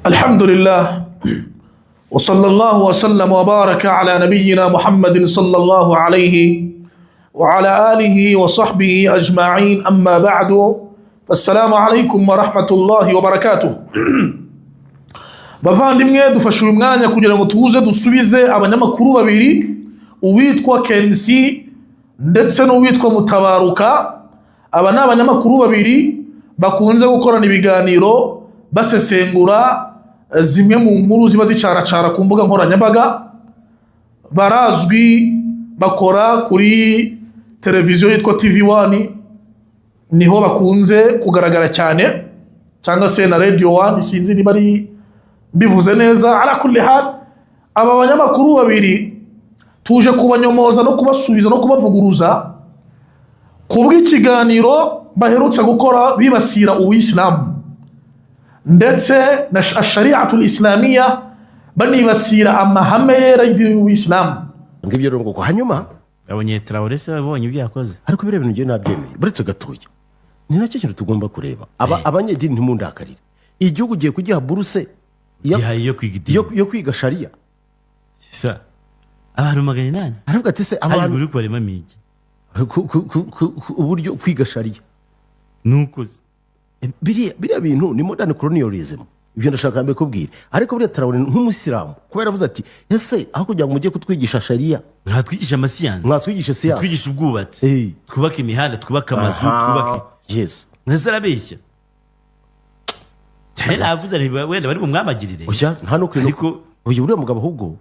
الحمد لله وصلى الله وسلم وبارك على نبينا محمد صلى الله عليه وعلى آله وصحبه أجمعين، أما بعد، فالسلام عليكم ورحمة الله وبركاته. Bavandimwe, dufashe uyu mwanya kugira ngo tuze dusubize abanyamakuru babiri, uwitwa Kensi ndetse n'uwitwa Mutabaruka. Aba ni abanyamakuru babiri bakunze gukorana ibiganiro, basesengura zimwe mu nkuru ziba zicaracara ku mbuga nkoranyambaga. Barazwi, bakora kuri televiziyo yitwa TV One, niho bakunze kugaragara cyane, cyangwa se na Radio One, sinzi niba ari mbivuze neza. على كل حال, aba banyamakuru babiri tuje kubanyomoza no kubasubiza no kubavuguruza ku bw'ikiganiro baherutse gukora bibasira ubuyisilamu ndetse na الشريعة الإسلامية, banibasira amahame yera y'idini y'ubuyisilamu. Ngibyo rero nguko. Hanyuma Abonye Traoré se, babonye ibyo yakoze? Ariko biriya bintu ngewe nabyemeye. Buretse gatoya, ni nacyo kintu tugomba kureba. Aba abanyedini, ntimundakarire, igihugu ugiye kugiha buruse Gihaye yo kwiga idini. Yo kwiga shariya. Sa abantu 800. Aravuga ati se hari abantu uri kubaremamo iki? Uburyo kwiga shariya. Nuko se. Biriya bintu ni modern colonialism, ibyo ndashaka mbikubwire. Ariko buriya Traoré nk'umusilamu, kuba yaravuze ati: "Ese aho kugira ngo mujye kutwigisha shariya, mwatwigisha amasiyansi, mwatwigisha siyansi, twigisha ubwubatsi, twubake imihanda, twubake amazu, twubake." Ntese arabeshya cyane? Navuze nti wenda bari bumwamagirire. Oya, nta no kuri. Ariko Uyu uriya mugabo ahubwo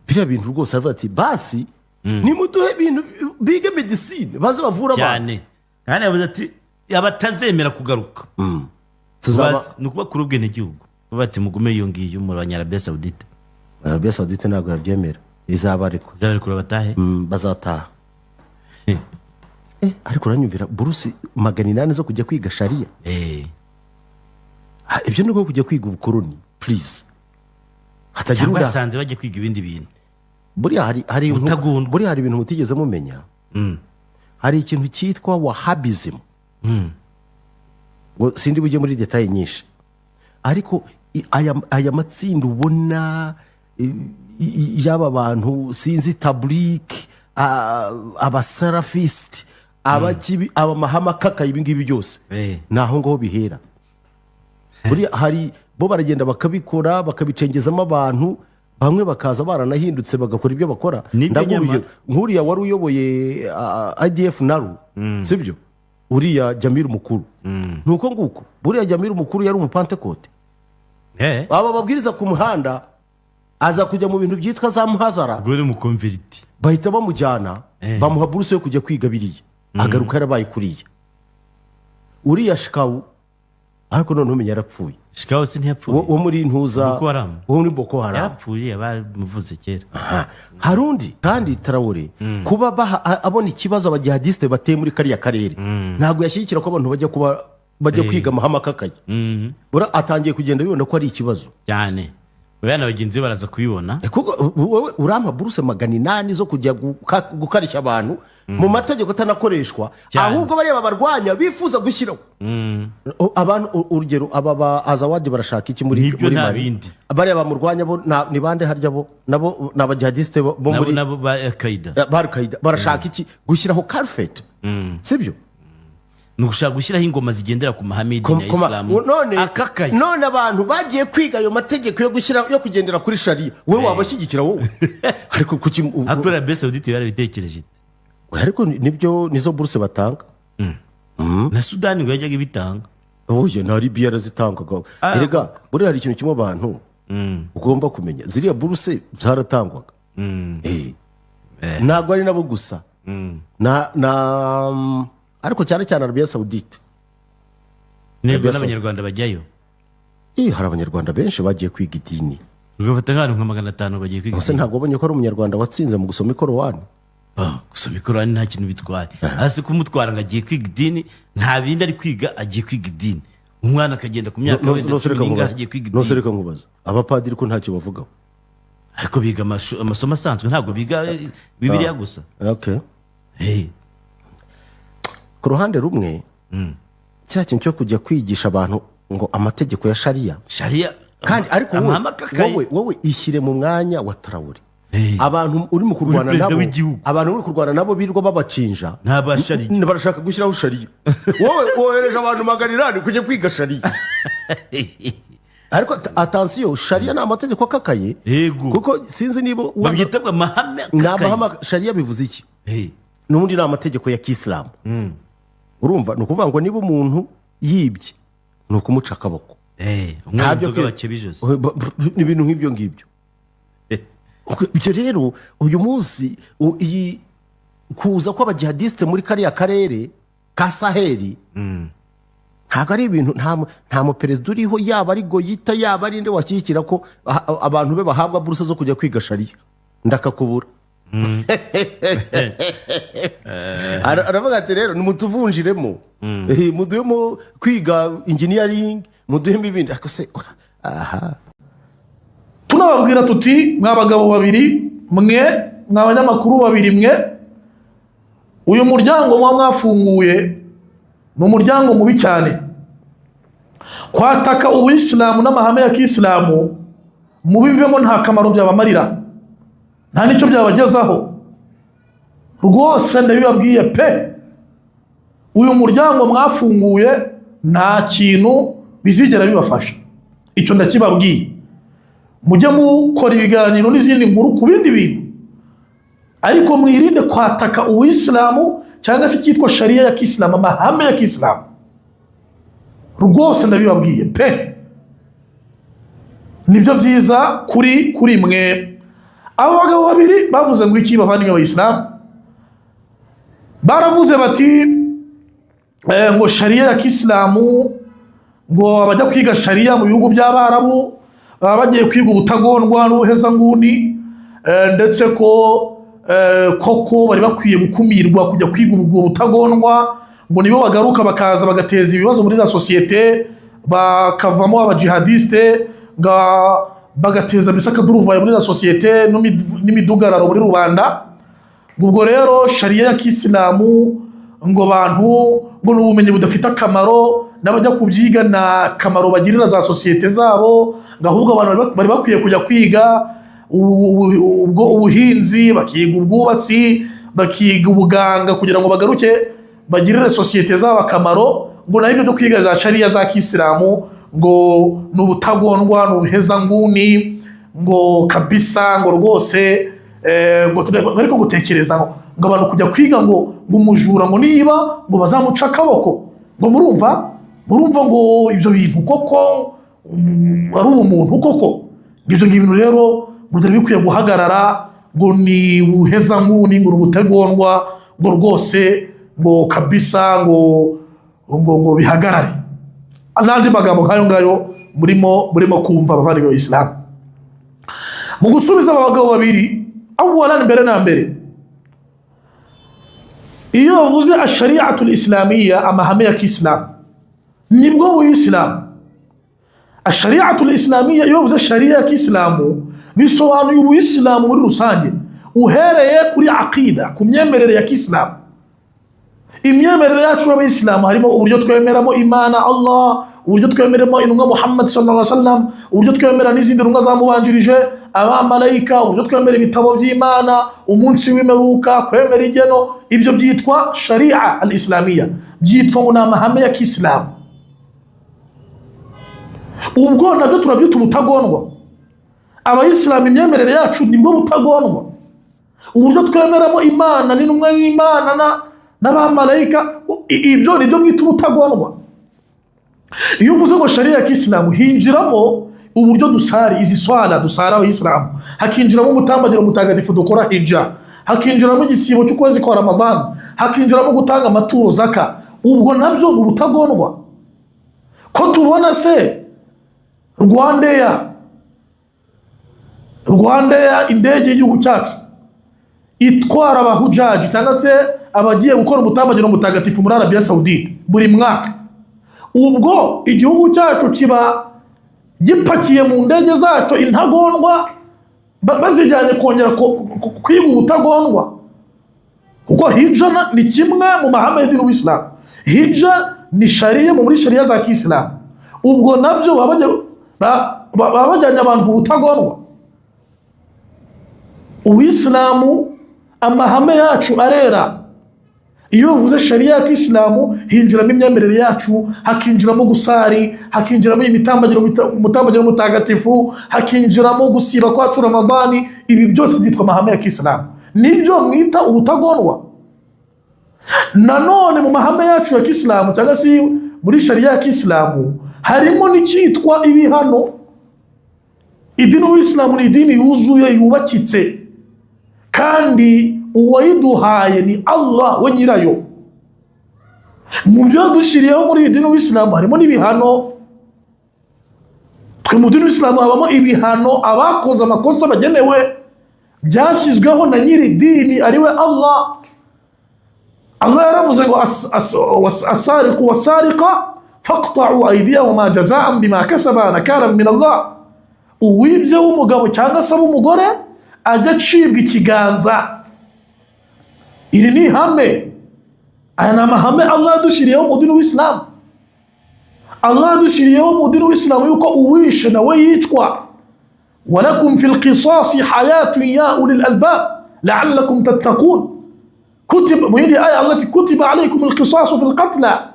biriya bintu rwose aravuga ati: "Basi nimuduhe ibintu bige medicine, baze bavura abantu." Cyane, kandi yavuze ati abatazemera kugaruka Tuzaba ni ukubakura ubwenegihugu, bavuga ati: "Mugume iyo ngiyo muri Abanyarabiya Sawudite." Arabiya Sawudite ntabwo yabyemera, izaba ariko Izabarekura batahe. Bazataha. Ariko uranyumvira, buruse 800 zo kujya kwiga shariya? Eh. Ah, ibyo ni nko kujya kwiga ubukoroni, please, hatagira Cyangwa unda. yasanze bajya kwiga ibindi bintu. Buriya hari Ubutagondwa. Buriya hari ibintu mutigeze mumenya. Hari ikintu cyitwa Wahhabism. Ngo sindi bujye muri détails nyinshi, ariko aya matsinda ubona y'aba bantu, sinzi, Tabligh, abasalafisiti, abakibi, abamahama akakaye, ibi ngibi byose ni aho ngaho bihera. Buriya hari bo baragenda bakabikora, bakabicengezamo abantu, bamwe bakaza baranahindutse, bagakora ibyo bakora. Nibyo. Ndaguha Nyamara. urugero, nk'uriya wari uyoboye IDF naru, sibyo, uriya Jamil Mukuru, ni uko nguko. Buriya Jamil Mukuru yari umupantekote. Aba babwiriza ku muhanda, aza kujya mu bintu byitwa za muhazara. Ubwo ni umuconverti. Bahita bamujyana, bamuha buruse yo kujya kwiga biriya, agaruka yarabaye kuriya. Uriya Shekau, ariko noneho umenya yarapfuye. Shekau se ntiyapfuye? Wo muri ntuza. Boko Haram. Wo muri Boko Haram. Yarapfuye, bamuvuze kera. Aha. Hari undi kandi, Traoré, kuba abona ikibazo abajihadisite bateye muri kariya karere, ntabwo yashyigikira ko abantu bajya kuba bajya kwiga amahame akakaye. Atangiye kugenda bibona ko ari ikibazo. Cyane, buriya na bagenzi be baraza kubibona. Kuko wowe urampa buruse 800 zo kujya gukarishya abantu mu mategeko atanakoreshwa, ahubwo bariya babarwanya bifuza gushyiraho abantu. Urugero, aba ba Azawadi barashaka iki muri Nibyo, muri nta Mali? bindi. Bariya bamurwanya bo ni bande harya? Bo nabo ni abajihadisite bo nabo muri nabo ba Al-Qaida. Ba Al-Qaida barashaka iki? Gushyiraho caliphate, sibyo? Ni ugushaka gushyiraho ingoma zigendera ku mahame y'idini ya isilamu None akakaye. None abantu bagiye kwiga ayo mategeko yo gushyira, yo kugendera kuri shariya, wowe wabashyigikira wowe? Ariko kuki Ariko Arabie Saoudite yarabitekereje ite? Ariko nibyo, nizo buruse batanga. Na Sudani ngo yajyaga ibitanga. Oya, na Libiya yarazitangaga. Ah. Erega buriya hari ikintu kimwe abantu ugomba kumenya: ziriya buruse zaratangwaga. Ntabwo ari nabo gusa, na ariko cyane cyane Arabiya Sawudite. Ntego Arabia n'abanyarwanda bajyayo. Hari abanyarwanda benshi bagiye kwiga idini. Ugafata nk'abantu nka 500 bagiye kwiga Gusa idini. ntabwo wabonye ko ari umunyarwanda watsinze mu gusoma ikorowani? Ah, gusoma ikorani nta kintu bitwaye. Hasi kumutwara ngo agiye kwiga idini, nta bindi ari kwiga, agiye kwiga idini. Umwana akagenda ku myaka wenda Nose 10 reka n'ingahe nkubaze. agiye kwiga Nose idini. reka nkubaze, abapadiri ko ntacyo bavugaho? Ariko biga amasomo asanzwe, ntabwo biga Bibiliya gusa. Okay. Hey. Ku ruhande rumwe, cya kintu cyo kujya kwigisha abantu ngo amategeko ya shariya Shariya. Kandi ariko wowe, Amahame akakaye. wowe ishyire mu mwanya wa Traore. Abantu uri mu kurwana Uri perezida nabo, w'igihugu. abantu uri kurwana nabo birirwa babacinja. Nta ba shariya. Barashaka gushyiraho shariya. Wowe wohereje abantu 800 kujya kwiga shariya. Ariko attention, shariya ni amategeko akakaye. Kuko sinzi niba Babyita ngo amahame ni akakaye. amahame. Shariya bivuze iki? N'ubundi ni amategeko ya kisilamu. Urumva, ni ukuvuga ngo niba umuntu yibye ni ukumuca akaboko. Umwana Ntabyo inzoga bakeba ijosi. Ni ibintu nk'ibyo ngibyo. Ibyo rero uyu munsi iyi kuza kw'abajihadisite muri kariya karere ka Saheli ntabwo ari ibintu, nta muperezida uriho, yaba ari Goïta, yaba ari nde, washyigikira ko abantu be bahabwa buruse zo kujya kwiga shariya. Ndakakubura. Aravuga ati: "Rero nimutuvunjiremo, muduhemo kwiga engineering, muduhemo ibindi." Ariko se aha? Tunababwira tuti: "Mwa bagabo babiri mwe, mwa banyamakuru babiri mwe, uyu muryango muba mwafunguye ni umuryango mubi cyane. Kwataka ubuyisilamu n'amahame ya kisilamu mubivemo, nta kamaro byabamarira, nta n'icyo byabagezaho rwose. Ndabibabwiye pe, uyu muryango mwafunguye nta kintu bizigera bibafasha, icyo ndakibabwiye. Mujye mukora ibiganiro n'izindi nkuru ku bindi bintu, ariko mwirinde kwataka ubuyisilamu cyangwa se icyitwa shariya ya kisilamu, amahame ya kisilamu. Rwose ndabibabwiye pe, nibyo byiza kuri mwe." Abo bagabo babiri bavuze ngo iki, bavandimwe abayisilamu? Baravuze bati ngo shariya ya kisilamu, ngo abajya kwiga shariya mu bihugu by'Abarabu baba bagiye kwiga ubutagondwa n'ubuhezanguni, ndetse ko koko bari bakwiye gukumirwa kujya kwiga ubwo butagondwa, ngo nibo bagaruka bakaza bagateza ibibazo muri za sosiyete, bakavamo abajihadiste, nga bagateza mbese akaduruvayo muri za sosiyete n'imidugararo muri rubanda. Ngo ubwo rero shariya ya kisilamu, ngo abantu, ngo ni ubumenyi budafite akamaro, n'abajya kubyiga nta kamaro bagirira za sosiyete zabo, ngo ahubwo abantu bari bakwiye kujya kwiga ubwo ubuhinzi, bakiga ubwubatsi, bakiga ubuganga, kugira ngo bagaruke bagirire sosiyete zabo akamaro, ngo naho ibyo byo kwiga za shariya za kisilamu ngo ni ubutagondwa, ni ubuhezanguni, ngo kabisa, ngo rwose ngo ariko gutekereza ngo abantu kujya kwiga ngo umujura ngo niba ngo bazamuca akaboko, ngo murumva ngo ibyo bintu koko ari ubumuntu koko? Ngo ibyo ngibyo rero ngo byari bikwiye guhagarara, ngo ni ubuhezanguni, ngo ni ubutegondwa, ngo rwose ngo kabisa ngo bihagarare, n'andi magambo nk'ayo ngayo murimo kumva, abavandimwe b'Isilamu. Mu gusubiza aba bagabo babiri, awalan, mbere na mbere, iyo bavuze ashariatu islamiya, amahame ya kisilamu, nibwo buyisilamu. Ashariatu islamiya, iyo bavuze sharia ya kisilamu, bisobanuye ubuyisilamu muri rusange, uhereye kuri aqida, ku myemerere ya kisilamu. Imyemerere yacu y'abayisilamu harimo uburyo twemeramo Imana Allah, uburyo twemeramo intumwa Muhammad sallallahu alaihi wasallam, uburyo twemera n'izindi ntumwa zamubanjirije, abamarayika, uburyo twemera ibitabo by'Imana, umunsi w'imperuka, kwemera igeno. Ibyo byitwa sharia al islamiya, byitwa ngo ni amahame ya kisilamu. Ubwo nabyo turabyita ubutagondwa? Abayisilamu imyemerere yacu nibwo butagondwa? Uburyo twemeramo Imana n'intumwa y'Imana n'abamarayika, ibyo nibyo mwita ubutagondwa? Iyo uvuze ngo sharia ya kisilamu, hinjiramo uburyo dusari izi swala dusara abayisilamu, hakinjiramo umutambagiro mutagatifu dukora hija, hakinjiramo igisibo cy'ukwezi kwa Ramadhan, hakinjiramo gutanga amaturo zaka. Ubwo nabyo ni ubutagondwa? Ko tubona se RwandAir, RwandAir, indege y'igihugu cyacu itwara abahujaji cyangwa se abagiye gukora umutambagiro mutagatifu muri Arabiya Sawudite buri mwaka, ubwo igihugu cyacu kiba gipakiye mu ndege zacyo intagondwa, bazijyanye kongera kwiga ubutagondwa? Kuko hija ni kimwe mu mahame y'idini w'Isilamu. Hija ni shariya muri shariya za kisilamu. Ubwo nabyo baba Baba bajyanye abantu mu butagondwa. Ubuyisilamu, amahame yacu arera. Iyo bavuze shariya ya kisilamu, hinjiramo imyemerere yacu, hakinjiramo gusari, hakinjiramo imitambagiro, umutambagiro mutagatifu, hakinjiramo gusiba kwacu Ramadani. Ibi byose byitwa amahame ya kisilamu, nibyo mwita ubutagondwa. Nanone mu mahame yacu ya kisilamu, cyangwa se muri shariya ya kisilamu, harimo n'icyitwa ibihano. Idini y'Ubuyisilamu ni idini yuzuye, yubakitse, kandi uwayiduhaye ni Allah we nyirayo. Mu byo yadushyiriyeho muri iyi dini y'Ubuyisilamu harimo n'ibihano. Twe mu dini y'Ubuyisilamu habamo ibihano abakoze amakosa bagenewe, byashyizweho na nyiri dini, ariwe Allah. Allah yaravuze ngo: "السارق والسارقة فاقطعوا أيديهما جزاء بما كسبا نكالا من الله." Uwibye w'umugabo cyangwa se w'umugore ajya acibwa ikiganza. Iri ni ihame, aya ni amahame Allah yadushyiriyeho mu dini w'Isilamu. Allah yadushyiriyeho mu dini w'Isilamu yuko uwishe nawe yicwa. "ولكم في القصاص حياة يا أولي الألباب لعلكم تتقون." كتب, mu yindi aya Allah ati: "كتب عليكم القصاص في القتلى."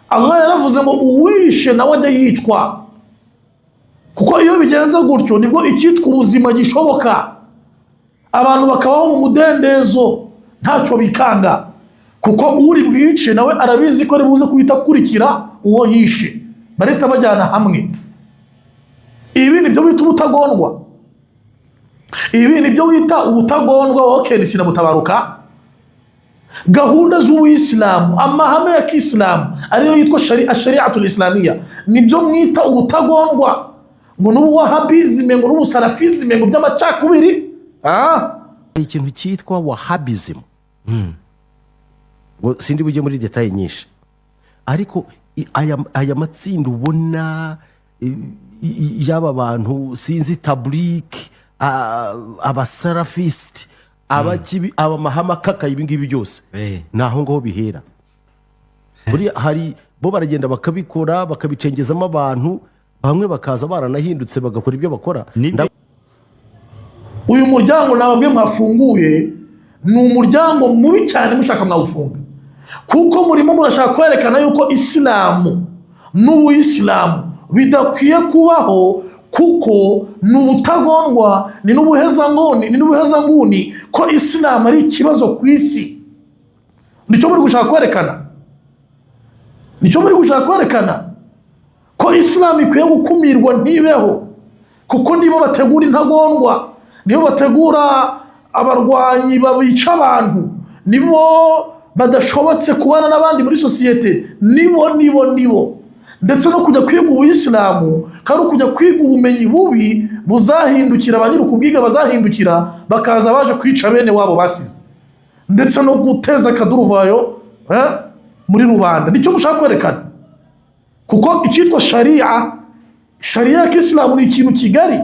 Allah yaravuze ngo uwishe nawe ajya yicwa, kuko iyo bigenze gutyo nibwo icyitwa ubuzima gishoboka, abantu bakabaho mu mudendezo, ntacyo bikanga, kuko uri bwice nawe arabizi ko ari buze guhita akurikira uwo yishe, barahita bajyana hamwe. Ibi ni byo bita ubutagondwa, ibi ni byo wita ubutagondwa wowe KNC na Mutabaruka. Gahunda z'Ubuyisilamu, amahame ya kisilamu ariyo yitwa الشريعة الإسلامية, nibyo mwita ubutagondwa, ngo n'ubuwahabizime, ngo n'ubusalafizime, ngo by'amacakubiri, ah? Ikintu cyitwa Wahhabism, ngo sindi bujye muri détails nyinshi, ariko aya matsinda ubona y'aba bantu, sinzi, Tabligh, abasalafisiti, abakibi, abamahama akakaye, ibi ngibi byose ni aho ngaho bihera. Buriya hari bo baragenda bakabikora, bakabicengezamo abantu, bamwe bakaza baranahindutse, bagakora ibyo bakora. Uyu muryango nababwiye mwafunguye ni umuryango mubi cyane, mushaka mwawufunga, kuko murimo murashaka kwerekana yuko Isilamu n'Ubuyisilamu bidakwiye kubaho, kuko ni ubutagondwa, ni n'ubuhezanguni, ni n'ubuhezanguni, ko Isilamu ari ikibazo ku isi. Nicyo muri gushaka kwerekana, nicyo muri gushaka kwerekana, ko Isilamu ikwiye gukumirwa ntibeho, kuko nibo bategura intagondwa, nibo bategura abarwanyi babica abantu, nibo badashobotse kubana n'abandi muri sosiyete, nibo, nibo, nibo. Ndetse no kujya kwiga Ubuyisilamu kandi kujya kwiga ubumenyi bubi buzahindukira, ba nyiri ukubwiga bazahindukira bakaza baje kwica bene wabo basize, ndetse no guteza akaduruvayo muri rubanda. Nicyo mushaka kwerekana, kuko icyitwa shari'a, shari'a ya kisilamu ni ikintu kigari.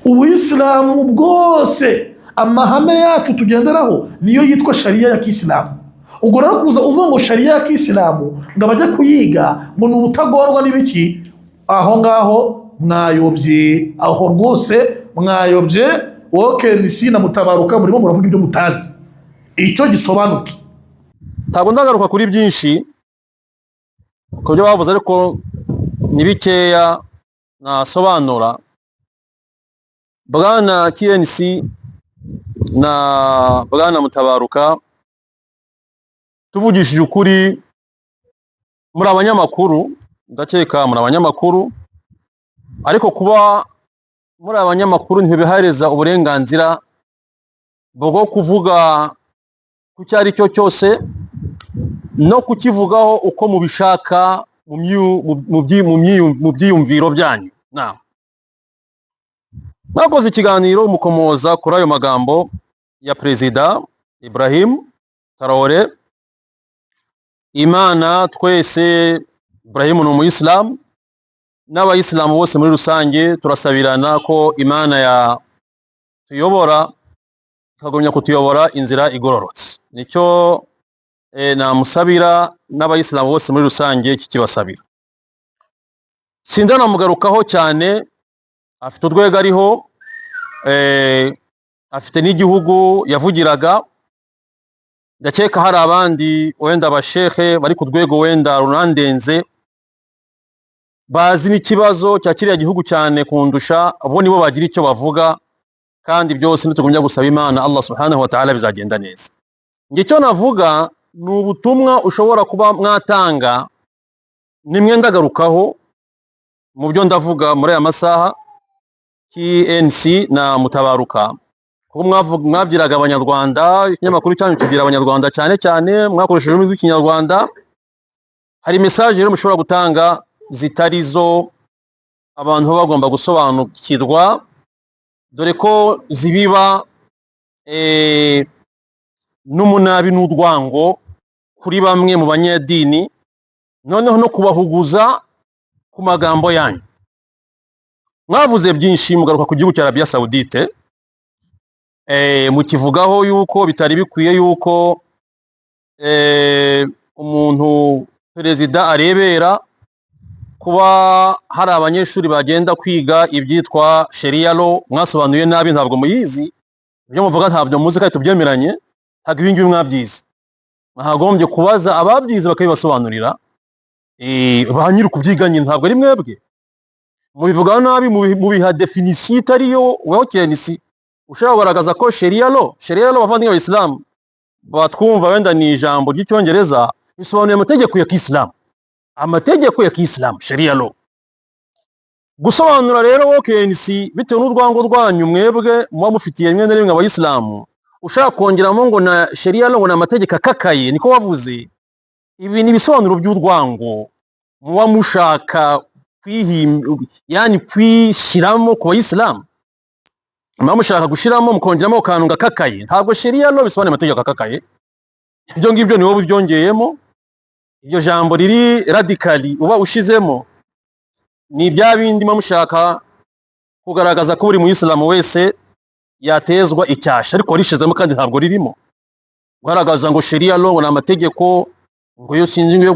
Ubuyisilamu bwose, amahame yacu tugenderaho niyo yitwa shariya ya kisilamu. Ubwo rero kuza uvuga ngo shariya ya kisilamu, ngo abajya kuyiga ngo ni ubutagondwa n'ibiki, aho ngaho mwayobye, aho rwose mwayobye. Wowe KNC na Mutabaruka murimo muravuga ibyo mutazi, icyo gisobanuke. Ntabwo ndagaruka kuri byinshi ku byo bavuze, ariko ni bikeya nasobanura. Bwana KNC na bwana Mutabaruka, tuvugishije ukuri, muri abanyamakuru, ndakeka muri abanyamakuru, ariko kuba muri abanyamakuru ntibibahereza uburenganzira bwo kuvuga ku icyo ari cyo cyose no kukivugaho uko mubishaka mu byiyumviro byanyu. Mwakoze ikiganiro mukomoza kuri ayo magambo ya Perezida Ibrahim Traore. Imana twese, Ibrahim ni umuyisilamu, n'abayisilamu bose muri rusange turasabirana ko Imana ya tuyobora, ikagumya kutuyobora inzira igororotse. Nicyo namusabira, n'abayisilamu bose muri rusange kikibasabira. Sindanamugarukaho cyane, afite urwego ariho, afite n'igihugu yavugiraga. Ndakeka hari abandi wenda abashehe bari ku rwego wenda runandenze, bazi n'ikibazo cya kiriya gihugu cyane kundusha, bo nibo bagira icyo bavuga. Kandi byose nitugumya gusaba Imana Allah subhanahu wa ta'ala, bizagenda neza. Njye icyo navuga ni ubutumwa ushobora kuba mwatanga, nimwe ndagarukaho mu byo ndavuga muri aya masaha, KNC na Mutabaruka, kuko mwabyiraga Abanyarwanda, ikinyamakuru cyanyu kibwira Abanyarwanda cyane cyane, mwakoresheje ururimi rw'Ikinyarwanda. Hari message rero mushobora gutanga zitari zo abantu baba bagomba gusobanukirwa, dore ko zibiba n'umunabi n'urwango kuri bamwe mu banyedini, noneho no kubahuguza ku magambo yanyu. Mwavuze byinshi, mugaruka ku gihugu cya Arabia Saudite, mukivugaho yuko bitari bikwiye yuko umuntu perezida arebera kuba hari abanyeshuri bagenda kwiga ibyitwa Sharia law. Mwasobanuye nabi, ntabwo muyizi. Ibyo muvuga ntabyo muzi, kandi tubyemeranye, ntabwo ibi ngibi mwabyize. Mwagombye kubaza ababyize bakabibasobanurira, ba nyiri kubyiga nyine, ntabwo ari mwebwe. Mubivuga nabi, mubiha définition itariyo. Weho KNC ushobora kugaragaza ko Sharia law, Sharia law, bavandimwe b'Abayisilamu batwumva, wenda ni ijambo ry'Icyongereza bisobanuye amategeko ya Kisilamu, amategeko ya Kisilamu, Sharia law. Gusobanura rero wowe KNC, bitewe n'urwango rwanyu mwebwe muba mufitiye rimwe na rimwe Abayisilamu, ushaka kongeramo ngo na Sharia law ngo ni amategeko akakaye, niko wavuze. Ibi ni ibisobanuro by'urwango muba mushaka yani kwishyiramo ku Bayisilamu, muba mushaka gushiramo, mukongeramo akantu gakakaye. Ntabwo Sharia law bisobanuye amategeko akakaye. Ibyo ngibyo ni wowe ubyongeyemo. Iryo jambo riri radical uba ushizemo ni bya bindi muba mushaka kugaragaza ko buri muyisilamu wese yatezwa icyasha, ariko warishizemo kandi ntabwo ririmo. Kugaragaza ngo Sharia law ngo ni amategeko ngo yo sinzi ngo yo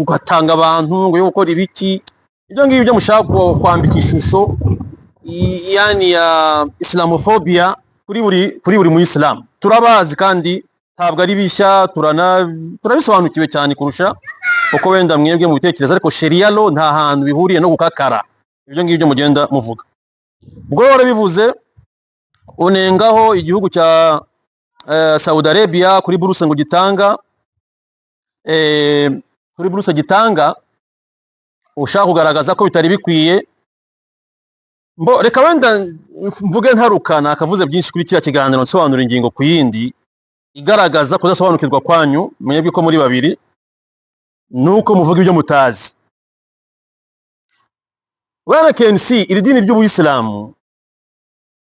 guhatanga abantu, ngo yo gukora ibiki, ibyo ngibyo mushaka kwambika ishusho yani ya islamophobia kuri buri muyisilamu. Turabazi kandi ntabwo ari bishya, turabisobanukiwe cyane kurusha uko wenda mwebwe mu bitekerezo. Ariko Sharia law nta hantu bihuriye no gukakara, ibyo ngibyo mugenda muvuga. Ubwo rero warabivuze, unengaho igihugu cya Saudi Arabia kuri buruse ngo gitanga, kuri buruse gitanga, ushaka kugaragaza ko bitari bikwiye. Mbo reka wenda mvuge ntaruka, nakavuze byinshi kuri kiriya kiganiro, nsobanura ingingo ku yindi igaragaza kudasobanukirwa kwanyu mwebwe ko muri babiri, nuko muvuga ibyo mutazi. Bwana KNC, iri dini ry'Ubuyisilamu,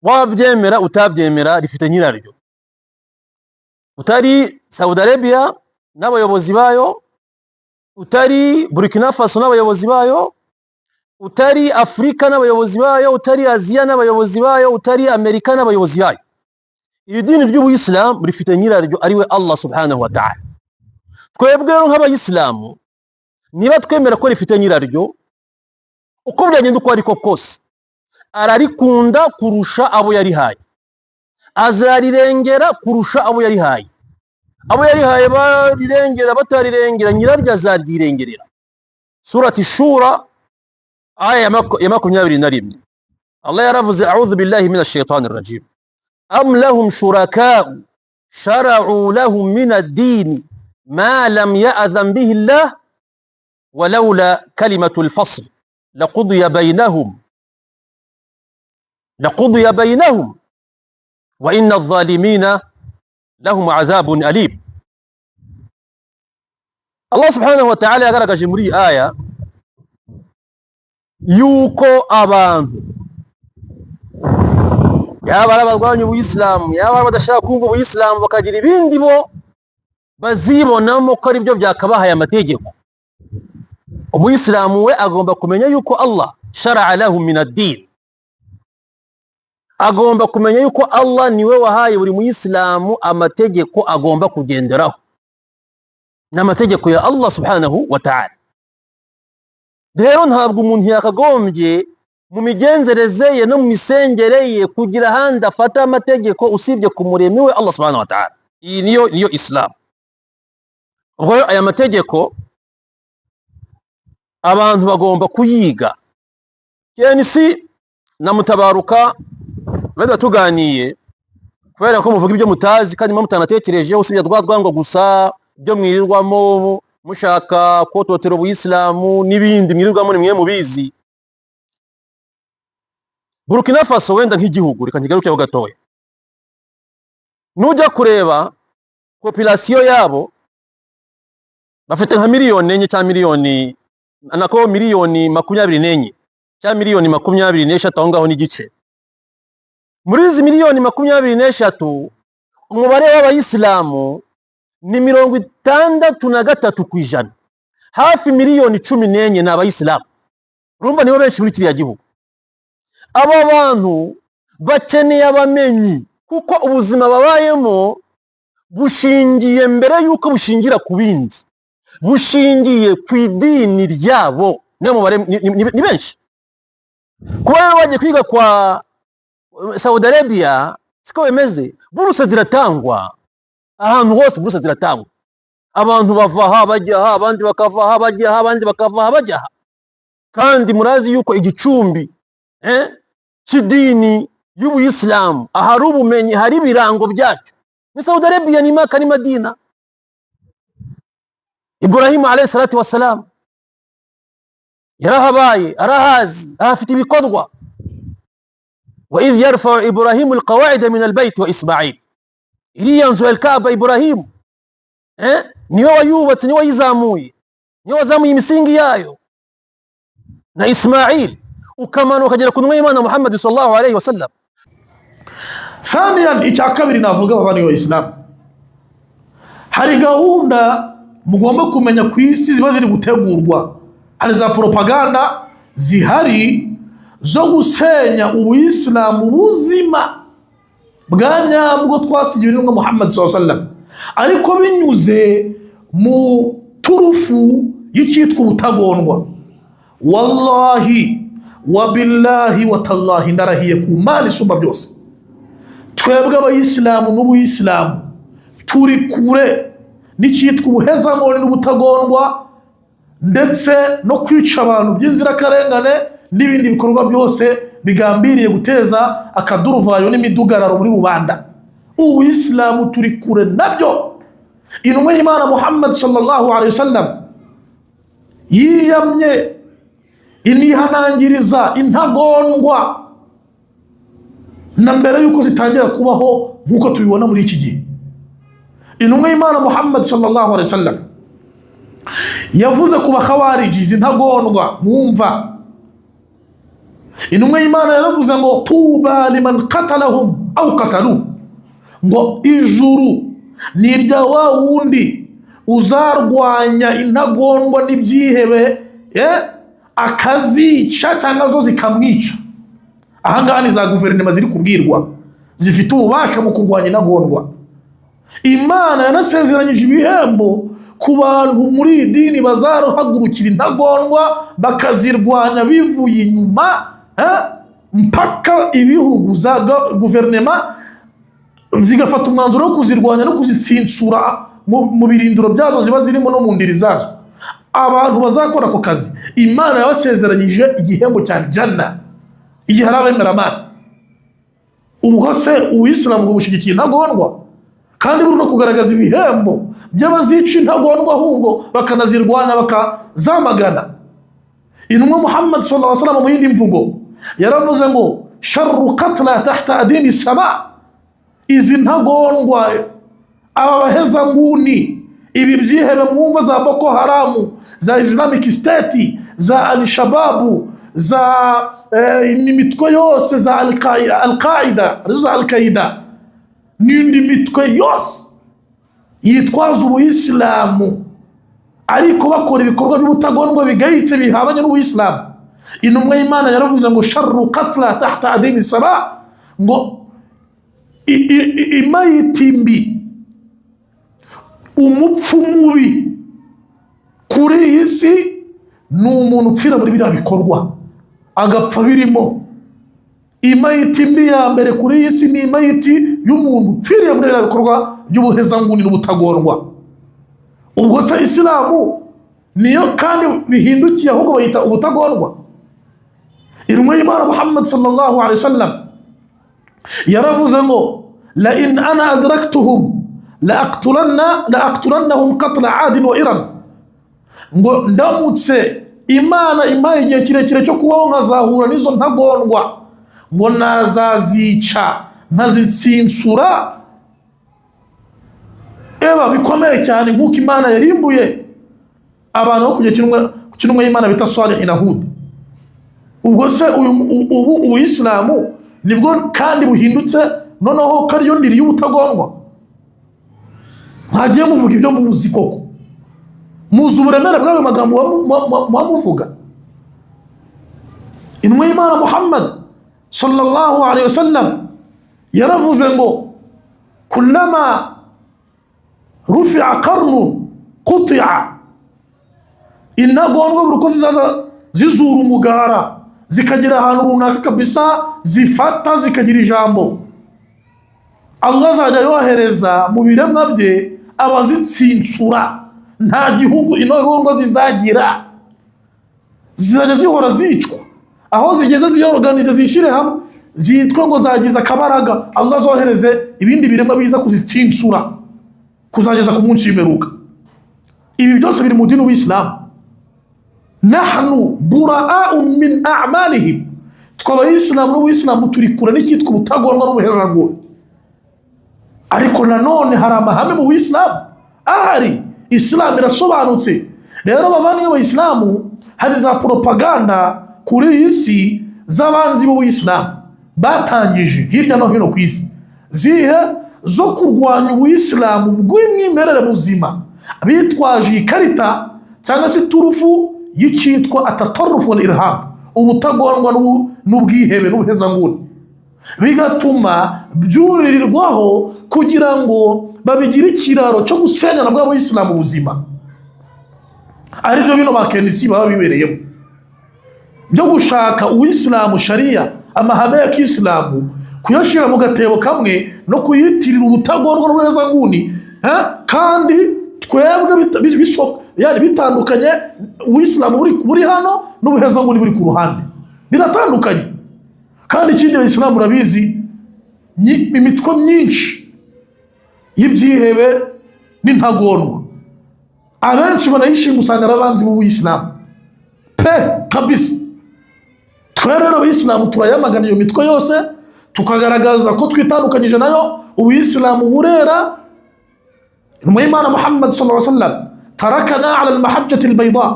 wabyemera utabyemera, rifite nyiraryo utari Saudi Arabia n'abayobozi bayo, utari Burkina Faso n'abayobozi bayo, utari Afurika n'abayobozi bayo, utari Aziya n'abayobozi bayo, utari Amerika n'abayobozi bayo. Iri dini ry'Ubuyisilamu rifite nyiraryo, ariwe Allah subhanahu wa ta'ala. Twebwe rero nk'Abayisilamu, niba twemera ko rifite nyiraryo, uko byagenda uko ariko kose ararikunda kurusha abo yarihaye, azarirengera kurusha abo yarihaye. Abo yarihaye barirengera batarirengera, nyiraryo azaryirengerera. Surati Shura, aya ya 21, Allah yaravuze: a'udhu billahi minash shaitani rajim, am lahum shuraka'u shara'u lahum min ad-din ma lam ya'dhan bihi Allah ولولا كلمة الفصل لقضي بينهم لقضي بينهم وإن الظالمين لهم عذاب أليم. Allah subhanahu wa ta'ala yagaragaje muri iyi aya yuko abantu, yaba ari abarwanya Ubuyisilamu, yaba ari abadashaka kumva Ubuyisilamu, bakagira ibindi bo bazibonamo ko ari byo byakabahaye amategeko, Umuyisilamu we agomba kumenya yuko Allah shara'a lahum min ad-din, agomba kumenya yuko Allah niwe wahaye buri muyisilamu amategeko agomba kugenderaho, n'amategeko ya Allah subhanahu wa ta'ala. Rero ntabwo umuntu yakagombye mu migenzereze ye no mu misengere ye kugira ahandi afata amategeko usibye ku muremyi we Allah subhanahu wa ta'ala. Iyi niyo Islam. Ubwo rero aya mategeko abantu bagomba kuyiga. KNC na Mutabaruka bari tuganiye, kubera ko muvuga ibyo mutazi kandi muba mutanatekereje, usibye rwa rwango gusa ibyo mwirirwamo mushaka kototera ubuyisilamu n'ibindi mwirirwamo, ni mwe mubizi. Burkina Faso wenda nk'igihugu, reka nkigarukeho gatoya. Nujya kureba population yabo, bafite nka 4 miliyoni cyangwa miliyoni, nako 24 miliyoni cyangwa 23 miliyoni aho ngaho n'igice. Muri izi 23 miliyoni, umubare w'abayisilamu ni 63%, hafi 14 miliyoni ni abayisilamu. Urumva nibo benshi muri kiriya gihugu. Aba bantu bakeneye abamenyi, kuko ubuzima babayemo bushingiye, mbere y'uko bushingira ku bindi, bushingiye ku idini ryabo. Niyo mubare ni benshi. Kuba rero bagiye kwiga kwa Saudi Arabia, siko bimeze. Buruse ziratangwa ahantu hose, buruse ziratangwa. Abantu bava aha bajya aha, abandi bakava aha bajya aha, abandi bakava aha bajya aha. Kandi murazi yuko igicumbi cy'idini y'ubuyisilamu, ahari ubumenyi, hari ibirango byacu, ni Saudi Arabia, ni Maka, ni Madina. Ibrahimu alayhi salatu wassalam yarahabaye, arahazi, ahafite ibikorwa. Wa idh yarfa'u Ibrahimu alqawaida min albayt wa Ismail. Iriya nzu ya Kaaba, Ibrahimu niwe wayubatse, niwe wayizamuye, niwe wazamuye imisingi yayo na Ismail, ukamanuka ukagera ku ntumwa y'Imana Muhammad sallallahu alayhi wasallam. Thaniyan, icya kabiri navuga, abavandimwe b'Abayisilamu, hari gahunda mugomba kumenya ku isi ziba ziri gutegurwa. Hari za propaganda zihari zo gusenya ubuyisilamu buzima bwa nyabwo twasigiwe n'intumwa Muhammad sallallahu alaihi wasallam, ariko binyuze mu turufu y'icyitwa ubutagondwa. Wallahi wa billahi wa tallahi, ndarahiye ku Mana isumba byose, twebwe abayisilamu n'ubuyisilamu turi kure n'icyitwa ubuhezangoni n'ubutagondwa, ndetse no kwica abantu by'inzirakarengane n'ibindi bikorwa byose bigambiriye guteza akaduruvayo n'imidugararo muri rubanda. Ubuyisilamu turi kure nabyo. Intumwa y'Imana Muhammad sallallahu alaihi wasallam yiyamye, inihanangiriza intagondwa na mbere y'uko zitangira kubaho nk'uko tubibona muri iki gihe. Intumwa y'Imana Muhammad sallallahu alaihi wasallam yavuze ku bakhawariji, izi ntagondwa mwumva. Intumwa y'Imana yaravuze ngo tuba liman qatalahum aw qatalu, ngo ijuru ni irya wa wundi uzarwanya intagondwa n'ibyihebe, akazica cyangwa zo zikamwica. Ahangaha ni za guverinoma ziri kubwirwa, zifite ububasha mu kurwanya intagondwa. Imana yanasezeranyije ibihembo ku bantu muri iyi dini bazaruhagurukira intagondwa, bakazirwanya bivuye inyuma, mpaka ibihugu za guverinoma zigafata umwanzuro wo kuzirwanya no kuzitsinsura mu birindiro byazo ziba zirimo no mu ndiri zazo. Abantu bazakora ako kazi, Imana yabasezeranyije igihembo cya jana, igihe hari abemeramana. Ubwo se ubuyisilamu bwo bushyigikiye intagondwa, kandi buri no kugaragaza ibihembo by'abazica intagondwa, ahubwo bakanazirwanya, bakazamagana? Intumwa Muhammad sallallahu alaihi wasallam mu yindi mvugo yaravuze ngo sharru qatla tahta adimi sama. Izi ntagondwa, aba bahezanguni, ibi byihebe mwumva za Boko Haramu, za Islamic State, za Al-Shababu, za imitwe yose za Al-Qaida, arizo za Al-Qaida n'indi mitwe yose yitwaza ubuyisilamu ariko bakora ibikorwa by'ubutagondwa bigayitse bihabanye n'ubuyisilamu, intumwa y'Imana yaravuze ngo sharru qatla tahta adimi sama, ngo imayiti mbi, umupfu mubi kuri iyi si Ni umuntu upfira muri biriya bikorwa, agapfa birimo. Imayiti mbi ya mbere kuri iyi si ni imayiti y'umuntu upfiriye muri biriya bikorwa by'ubuhezanguni n'ubutagondwa. Ubwo se Isilamu niyo kandi bihindukiye, ahubwo bayita ubutagondwa? Intumwa y'Imana Muhammad sallallahu alaihi wasallam yaravuze ngo: "La in ana adraktuhum la aqtulannahum qatla adin wa Iram." Ngo ndamutse Imana impaye igihe kirekire cyo kubaho, nkazahura n'izo ntagondwa, ngo nazazica, nkazitsinsura eba bikomeye cyane, nk'uko Imana yarimbuye abantu bo ku gihe cy'intumwa y'Imana bita Salihi na Hudi. Ubwo se ubu ubuyisilamu nibwo kandi buhindutse noneho ko ariyo ndiri y'ubutagondwa? Mwagiye muvuga ibyo muzi koko? Muzi uburemere bw'ayo magambo muba muvuga? Intumwa y'Imana Muhammad sallallahu alayhi wasallam yaravuze ngo: "Kullama rufi'a qarnun quti'a." Intagondwa buri uko zizaza zizura umugara, zikagera ahantu runaka kabisa, zifata zikagira ijambo, Allah azajya yohereza mu biremwa bye abazitsinsura. Nta gihugu intagondwa zizagira, zizajya zihora zicwa. Aho zigeze ziyorganize, zishyire hamwe, zitwe ngo zagize akabaraga, Allah azohereze ibindi biremwa biza kuzitsinsura kuzageza ku munsi w'imperuka. Ibi byose biri mu dini w'Isilamu. Nahnu buraau min a'malihim. Twe Abayisilamu n'Ubuyisilamu turi kure n'icyitwa ubutagondwa n'ubuhezanguni. Ariko nanone hari amahame mu Buyisilamu ahari, Isilamu irasobanutse. Rero bavandimwe b'Abayisilamu, hari za propaganda kuri iyi si z'abanzi b'Ubuyisilamu batangije hirya no hino ku isi, zihe zo kurwanya Ubuyisilamu bw'umwimerere buzima, bitwaje iyi karita cyangwa se iturufu y'icyitwa atatarufu wal irhab, ubutagondwa n'ubwihebe n'ubuhezanguni, bigatuma byuririrwaho kugira ngo babigire ikiraro cyo gusenyana bwa Buyisilamu buzima, aribyo bino ba KNC baba bibereyemo byo gushaka Uwisilamu, shariya, amahame ya kisilamu, kuyashyira mu gatebo kamwe no kuyitirira ubutagondwa n'ubuhezanguni, kandi twebwe yani bitandukanye. Uwisilamu buri hano n'ubuhezanguni buri ku ruhande, biratandukanye. Kandi ikindi, Abayisilamu urabizi, imitwe myinshi y'ibyihebe n'intagondwa, abenshi banayishinga usanga ari abanzi b'Ubuyisilamu pe kabisa. Twe rero Abayisilamu turayamagana iyo mitwe yose, tukagaragaza ko twitandukanyije nayo. Ubuyisilamu burera. Intumwa y'Imana Muhammad sallallahu alaihi wasallam: "Tarakana ala almahajjati albayda."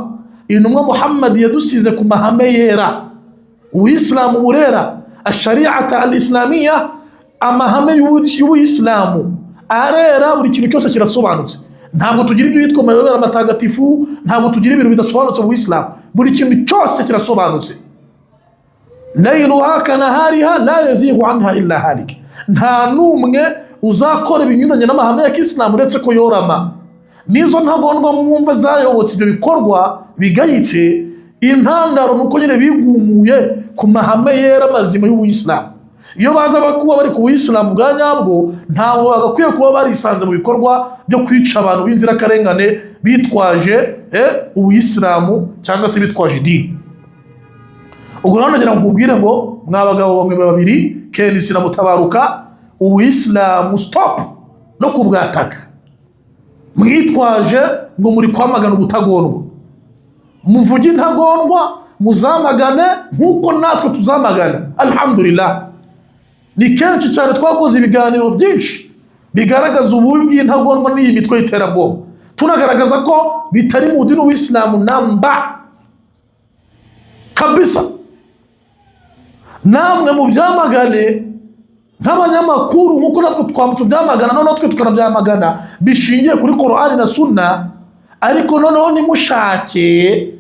Intumwa Muhammad yadusize ku mahame yera. Ubuyisilamu burera, ashariata al-islamiya, amahame y'Ubuyisilamu arera, buri kintu cyose kirasobanutse. Ntabwo tugira ibyo yitwa amayobera matagatifu, ntabwo tugira ibintu bidasobanutse mu Buyisilamu. Buri kintu cyose kirasobanutse. "Layluha kanahariha la yazigu anha illa halik." Nta n'umwe uzakora ibinyuranye n'amahame ya kisilamu uretse ko yorama. N'izo ntagondwa mwumva zayobotse ibyo bikorwa bigayitse, intandaro ni uko nyine bigumuye ku mahame yera mazima y'Ubuyisilamu. Iyo baza kuba bari ku buyisilamu bwa nyabwo, ntabwo bagakwiye kuba barisanze mu bikorwa byo kwica abantu b'inzirakarengane bitwaje ubuyisilamu cyangwa se bitwaje idini. Ubwo rero nagira ngo nkubwire ngo mwa bagabo bamwe babiri, KNC na Mutabaruka, ubuyisilamu stop no kubwataka mwitwaje ngo muri kwamagana ubutagondwa. Muvuge intagondwa, muzamagane nk'uko natwe tuzamagana. Alhamdulillah, ni kenshi cyane twakoze ibiganiro byinshi bigaragaza ububi bw'intagondwa n'iyi mitwe y'iterabwoba, tunagaragaza ko bitari mu dini w'Isilamu namba kabisa. Namwe mu byamagane nk'abanyamakuru nk'uko natwe tubyamagana, noneho twe tukanabyamagana bishingiye kuri Korani na Sunna. Ariko noneho nimushake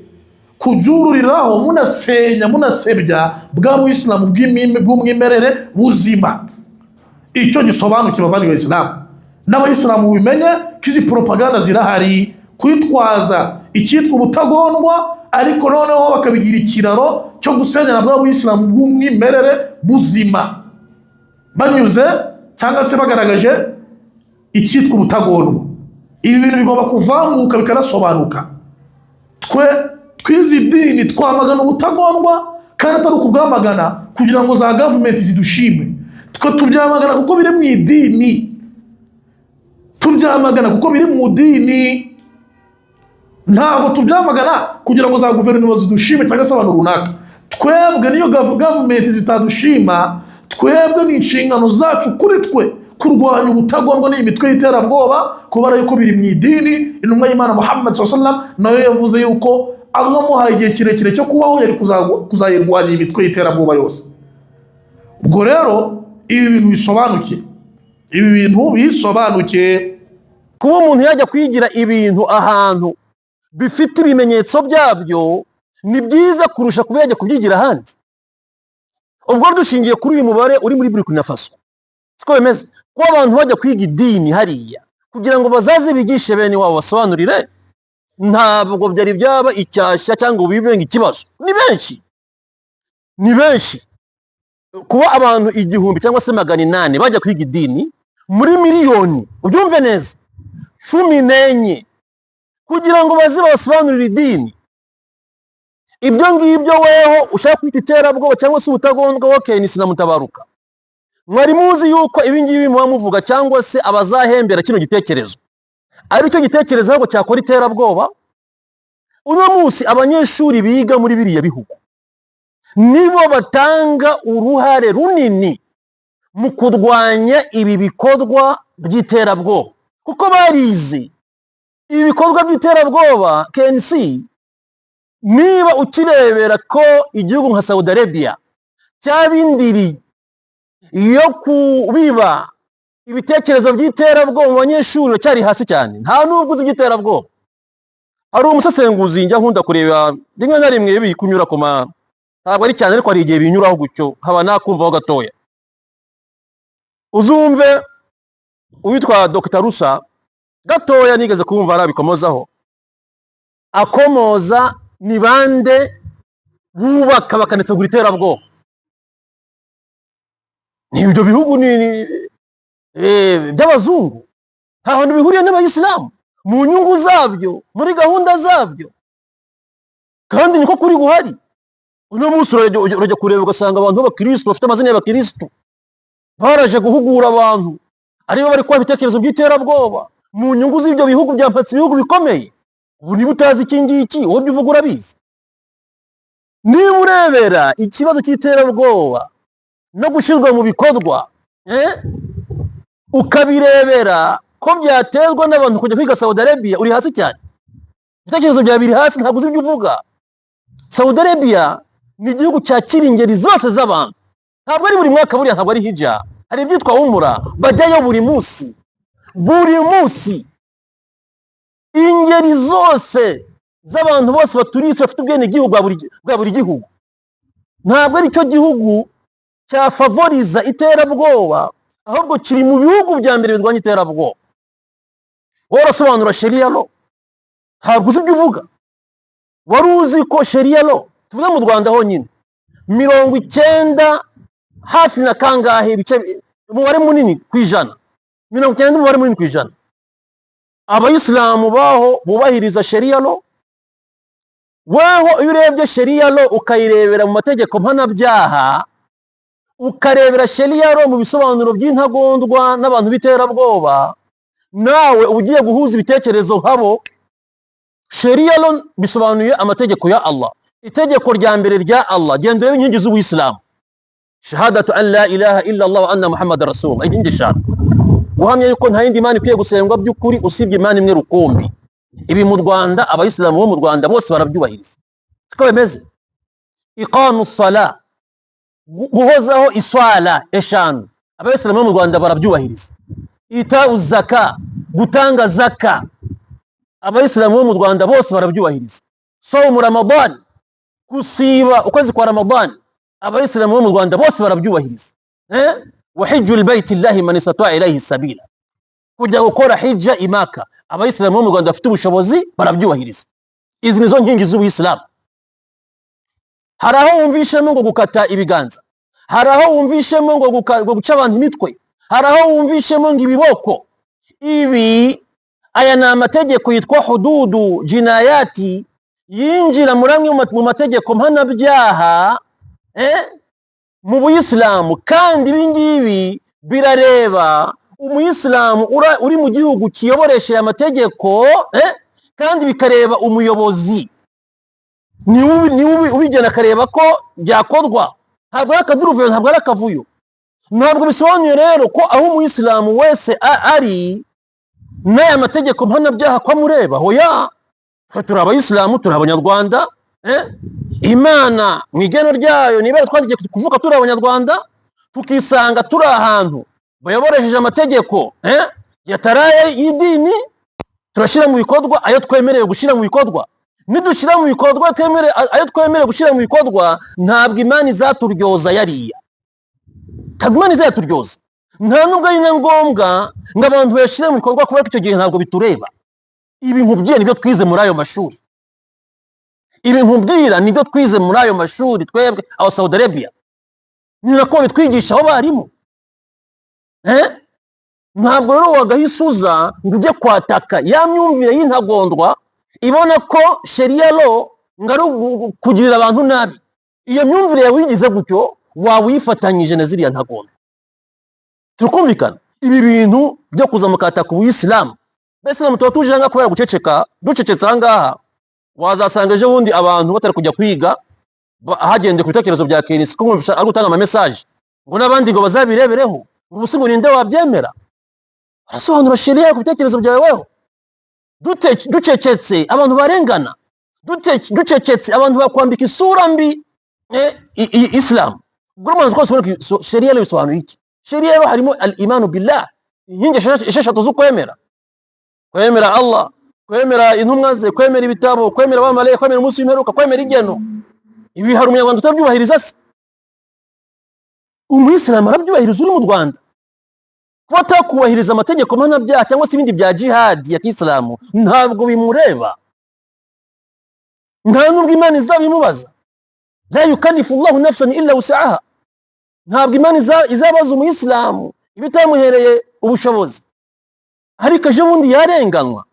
kubyururiraho, munasenya, munasebya bwa buyisilamu bw'umwimerere buzima. Icyo gisobanukiwe, abavandimwe Bayisilamu n'Abayisilamu, bimenye ko izi propaganda zirahari, kwitwaza icyitwa ubutagondwa. Ariko noneho bakabigira ikiraro cyo gusenyera bwa buyisilamu bw'umwimerere buzima, banyuze cyangwa se bagaragaje icyitwa ubutagondwa. Ibi bintu bigomba kuvanguka bikanasobanuka. Twe twize idini, twamagana ubutagondwa, kandi atari ukubwamagana kugira ngo za gavumenti zidushime. Twe tubyamagana kuko biri mu idini, tubyamagana kuko biri mu dini. Ntabwo tubyamagana kugira ngo za guverinoma zidushime cyangwa se abantu runaka. Twebwe niyo gavumenti zitadushima, twebwe ni inshingano zacu kuri twe kurwanya ubutagondwa n'iyi mitwe y'iterabwoba, kubera yuko biri mu idini. Intumwa y'Imana Muhammad sallam nayo yavuze yuko Allah amuhaye igihe kirekire cyo kubaho, yari kuzayirwanya iyi mitwe y'iterabwoba yose. Ubwo rero ibi bintu bisobanuke, ibi bintu bisobanuke. Kuba umuntu yajya kwigira ibintu ahantu bifite ibimenyetso byabyo ni byiza kurusha kuba yajya kubyigira ahandi. Ubwo dushingiye kuri uyu mubare uri muri Burkina Faso, siko bimeze? Kuba abantu bajya kwiga idini hariya kugira ngo bazaze bigishe bene wabo, basobanurire, ntabwo byari byaba icyashya cyangwa ngo bibe ikibazo. Ni benshi, ni benshi. Kuba abantu 1000 cyangwa se 800 bajya kwiga idini muri miliyoni, ubyumve neza, 14, kugira ngo baze basobanurire idini, ibyo ngibyo weho ushaka kwita iterabwoba cyangwa se ubutagondwa, wowe ni sinamutabaruka. Mwari muzi yuko ibi ngibi muba muvuga cyangwa se abazahembera kino gitekerezo ari cyo gitekerezo ahubwo cyakora iterabwoba? Uno munsi abanyeshuri biga muri biriya bihugu nibo batanga uruhare runini mu kurwanya ibi bikorwa by'iterabwoba, kuko barize ibi bikorwa by'iterabwoba. KNC, niba ukirebera ko igihugu nka Saudi Arabia cyaba indiri yo kubiba ibitekerezo by'iterabwoba mu banyeshuri, cyari hasi cyane, nta nubwo uzi iby'iterabwoba. Hari umusesenguzi njya nkunda kureba rimwe na rimwe, biri kunyura ku ma, ntabwo ari cyane, ariko hari igihe binyuraho gutyo nkaba nakumvaho gatoya. Uzumve uwitwa Dr Rusa gatoya, nigeze kumva arabikomozaho, akomoza ni bande bubaka bakanategura iterabwoba. Ni ibyo bihugu by'abazungu, nta hantu bihuriye n'abayisilamu mu nyungu zabyo, muri gahunda zabyo. Kandi niko kuri guhari. Uno munsi urajya kureba ugasanga abantu b'abakirisitu bafite amazina y'abakirisitu baraje guhugura abantu, aribo bari kubaha ibitekerezo by'iterabwoba mu nyungu z'ibyo bihugu byampatse ibihugu bikomeye. Ubu niba utazi iki ngiki, wowe ibyo uvuga urabizi? Niba urebera ikibazo cy'iterabwoba no gushyirwa mu bikorwa, ukabirebera ko byaterwa n'abantu kujya kwiga Saudi Arabia, uri hasi cyane. Ibitekerezo byawe biri hasi, ntabwo uzi ibyo uvuga. Saudi Arabia ni igihugu cyakira ingeri zose z'abantu. Ntabwo ari buri mwaka, buriya ntabwo ari hijja, hari ibyitwa umura, bajyayo buri munsi, buri munsi. Ingeri zose z'abantu bose baturiye isi bafite ubwenegihugu bwa buri gihugu. Ntabwo ari cyo gihugu cyafavoriza iterabwoba, ahubwo kiri mu bihugu bya mbere birwanya iterabwoba. Wowe urasobanura sharia law, ntabwo uzi ibyo uvuga. Wari uzi ko sharia law, tuvuge mu Rwanda honyine, 90 hafi na kangahe ibice, umubare munini ku ijana, 90, umubare munini ku ijana, abayisilamu baho bubahiriza sharia law? Weho iyo urebye sharia law, ukayirebera mu mategeko mpanabyaha, ukarebera sharia law mu bisobanuro by'intagondwa n'abantu b'iterabwoba, nawe uba ugiye guhuza ibitekerezo nkabo. Sharia law bisobanuye amategeko ya Allah, itegeko rya mbere rya Allah. Genda urebe inkingi z'ubuyisilamu: shahadatu an la ilaha illa Allah wa anna Muhammad rasulullah, inkingi eshanu, guhamya yuko nta yindi mana ikwiye gusengwa by'ukuri usibye Imana imwe rukumbi. Ibi mu Rwanda, abayisilamu bo mu Rwanda bose barabyubahiriza, siko bimeze? Iqamu sala, guhozaho iswala eshanu, abayisilamu bo mu Rwanda barabyubahiriza. Ita zaka, gutanga zaka, abayisilamu bo mu Rwanda bose barabyubahiriza. Sawmu Ramadan, gusiba ukwezi kwa Ramadan, abayisilamu bo mu Rwanda bose barabyubahiriza. Wa hijju albayti llahi man istata'a ilayhi sabila, kujya gukora hijja imaka, abayisilamu bo mu Rwanda bafite ubushobozi barabyubahiriza. Izi nizo nkingi z'ubuyisilamu. Hari aho wumvishemo ngo gukata ibiganza, hari aho wumvishemo ngo guca abantu imitwe, hari aho wumvishemo ngo ibiboko. Ibi aya ni amategeko yitwa hududu jinayati, yinjira muri amwe mu mategeko mpanabyaha mu buyisilamu. Kandi ibi ngibi birareba umuyisilamu uri mu gihugu kiyoboresheje amategeko, kandi bikareba umuyobozi niwe ubigena, akareba ko byakorwa. Ntabwo ari akaduruvayo, ntabwo ari akavuyo. Ntabwo bisobanuye rero ko aho umuyisilamu wese ari n'aya mategeko mpanabyaha ko amureba. Hoya, twe turi abayisilamu, turi abanyarwanda. Imana mu igeno ryayo niba twagiye kuvuka turi abanyarwanda, tukisanga turi ahantu bayoboresheje amategeko yataraye y'idini, turashyira mu bikorwa ayo twemerewe gushyira mu bikorwa. Nidushyira mu bikorwa ayo twemerewe gushyira mu bikorwa, ntabwo Imana izaturyoza yariya, ntabwo Imana izaturyoza. Nta nubwo ari na ngombwa ngo abantu bayashyire mu bikorwa, kubera ko icyo gihe ntabwo bitureba. Ibi nkubwira nibyo twize muri ayo mashuri, ibi nkubwira nibyo twize muri ayo mashuri twebwe aho Saudi Arabia, ni nako bitwigisha aho barimu. Ntabwo rero wagahise uza ngo ujye kwataka ya myumvire y'intagondwa ibona ko sheria law ngo ari kugirira abantu nabi. Iyo myumvire yawe uyigize gutyo, waba uyifatanyije na ziriya ntagondwa. Turikumvikana? Ibi bintu byo kuza mukataka ubuyisilamu, mbese tuba tuje aha kubera guceceka. Ducecetse aha ngaha, wazasanga ejo bundi abantu batari kujya kwiga hagendeye ku bitekerezo bya KNC, ko ari gutanga ama message ngo n'abandi ngo bazabirebereho, ngo ubu ngo ninde wabyemera? Arasobanura sheria ku bitekerezo byawe weho. Ducecetse abantu barengana, ducecetse abantu bakwambika isura mbi Islam. Ubwo umaze kose ubona sheria rero bisobanuye iki? Sheria rero harimo al imanu billah, inkingi esheshatu z'ukwemera: kwemera Allah, kwemera intumwa ze, kwemera ibitabo, kwemera abamarayika, kwemera umunsi w'imperuka, kwemera igeno. Ibi hari umunyarwanda utabyubahiriza se? Umuyisilamu arabyubahiriza uri mu Rwanda. Kuba atakubahiriza amategeko mpanabyaha cyangwa se ibindi bya jihadi ya kisilamu ntabwo bimureba, nta nubwo Imana izabimubaza. La yukallifu Allahu nafsan illa wusaha. Ntabwo Imana izabaza umuyisilamu ibitamuhereye ubushobozi, ariko ejo bundi yarenganywa.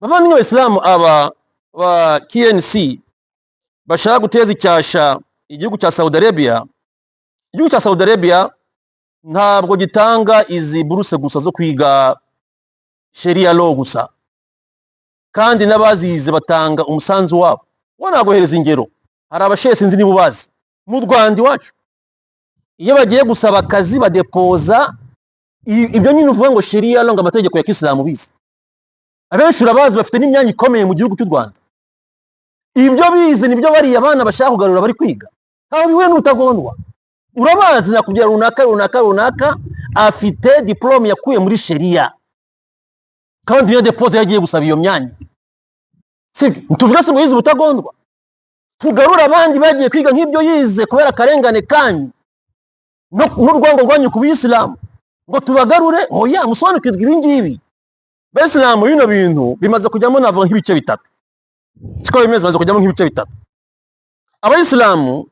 Bavandimwe b'abayisilamu, aba ba KNC bashaka guteza icyasha igihugu cya Saudi Arabia, igihugu cya Saudi Arabia ntabwo gitanga izi buruse gusa zo kwiga sheria law gusa, kandi n'abazize batanga umusanzu wabo. Wo naguhereza ingero, hari abashehe, sinzi niba ubazi, mu Rwanda iwacu iyo bagiye gusaba akazi badepoza ibyo nyine uvuga ngo sheria law, ngo amategeko ya kisilamu bize. Abenshi urabazi, bafite n'imyanya ikomeye mu gihugu cy'u Rwanda. Ibyo bize nibyo bariya abana bashaka kugarura bari kwiga, ntaho bihuye n'ubutagondwa. Urabazi, nakubwira runaka runaka runaka afite diplôme yakuye muri sheria, kandi niyo depoze yagiye gusaba iyo myanya. Sibyo? Tuvuge se ngo yize ubutagondwa? Tugarure abandi bagiye kwiga nk'ibyo yize kubera akarengane kanyu n'urwango rwanyu ku buyisilamu, ngo tubagarure? Oya, musobanukirwe ibi ngibi. Bayisilamu, bino bintu bimaze kujyamo navuga nk'ibice bitatu, siko bimeze? Bimaze kujyamo nk'ibice bitatu. Abayisilamu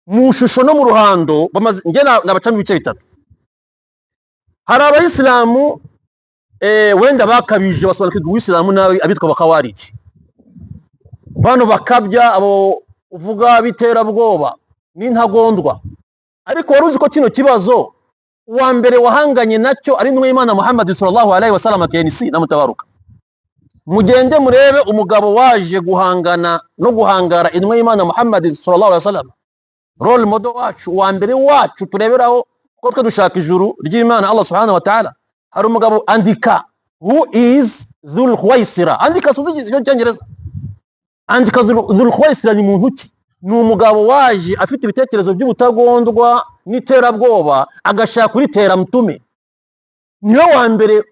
mu shusho no mu ruhando bamaze, njye nabacamo ibice bitatu. Hari abayisilamu wenda bakabije, basobanukirwa ubuyisilamu nabi, abitwa bakawariji, bano bakabya, abo uvuga b'iterabwoba n'intagondwa. Ariko wari uzi ko kino kibazo uwa mbere wahanganye nacyo ari intumwa y'Imana Muhammad sallallahu alaihi wasallam? KNC na Mutabaruka, mugende murebe umugabo waje guhangana no guhangara intumwa y'Imana Muhammad sallallahu alaihi wasallam, role model wacu, uwa mbere wacu tureberaho ko twe dushaka ijuru ry'Imana Allah subhanahu wa ta'ala. Hari umugabo, andika "Who is Dhul Khuwaisira", andika, suzi icyo cyongereza, andika Dhul Khuwaisira ni muntu ki? Ni umugabo waje afite ibitekerezo by'ubutagondwa n'iterabwoba, agashaka kuritera Mtume. Niwe wa mbere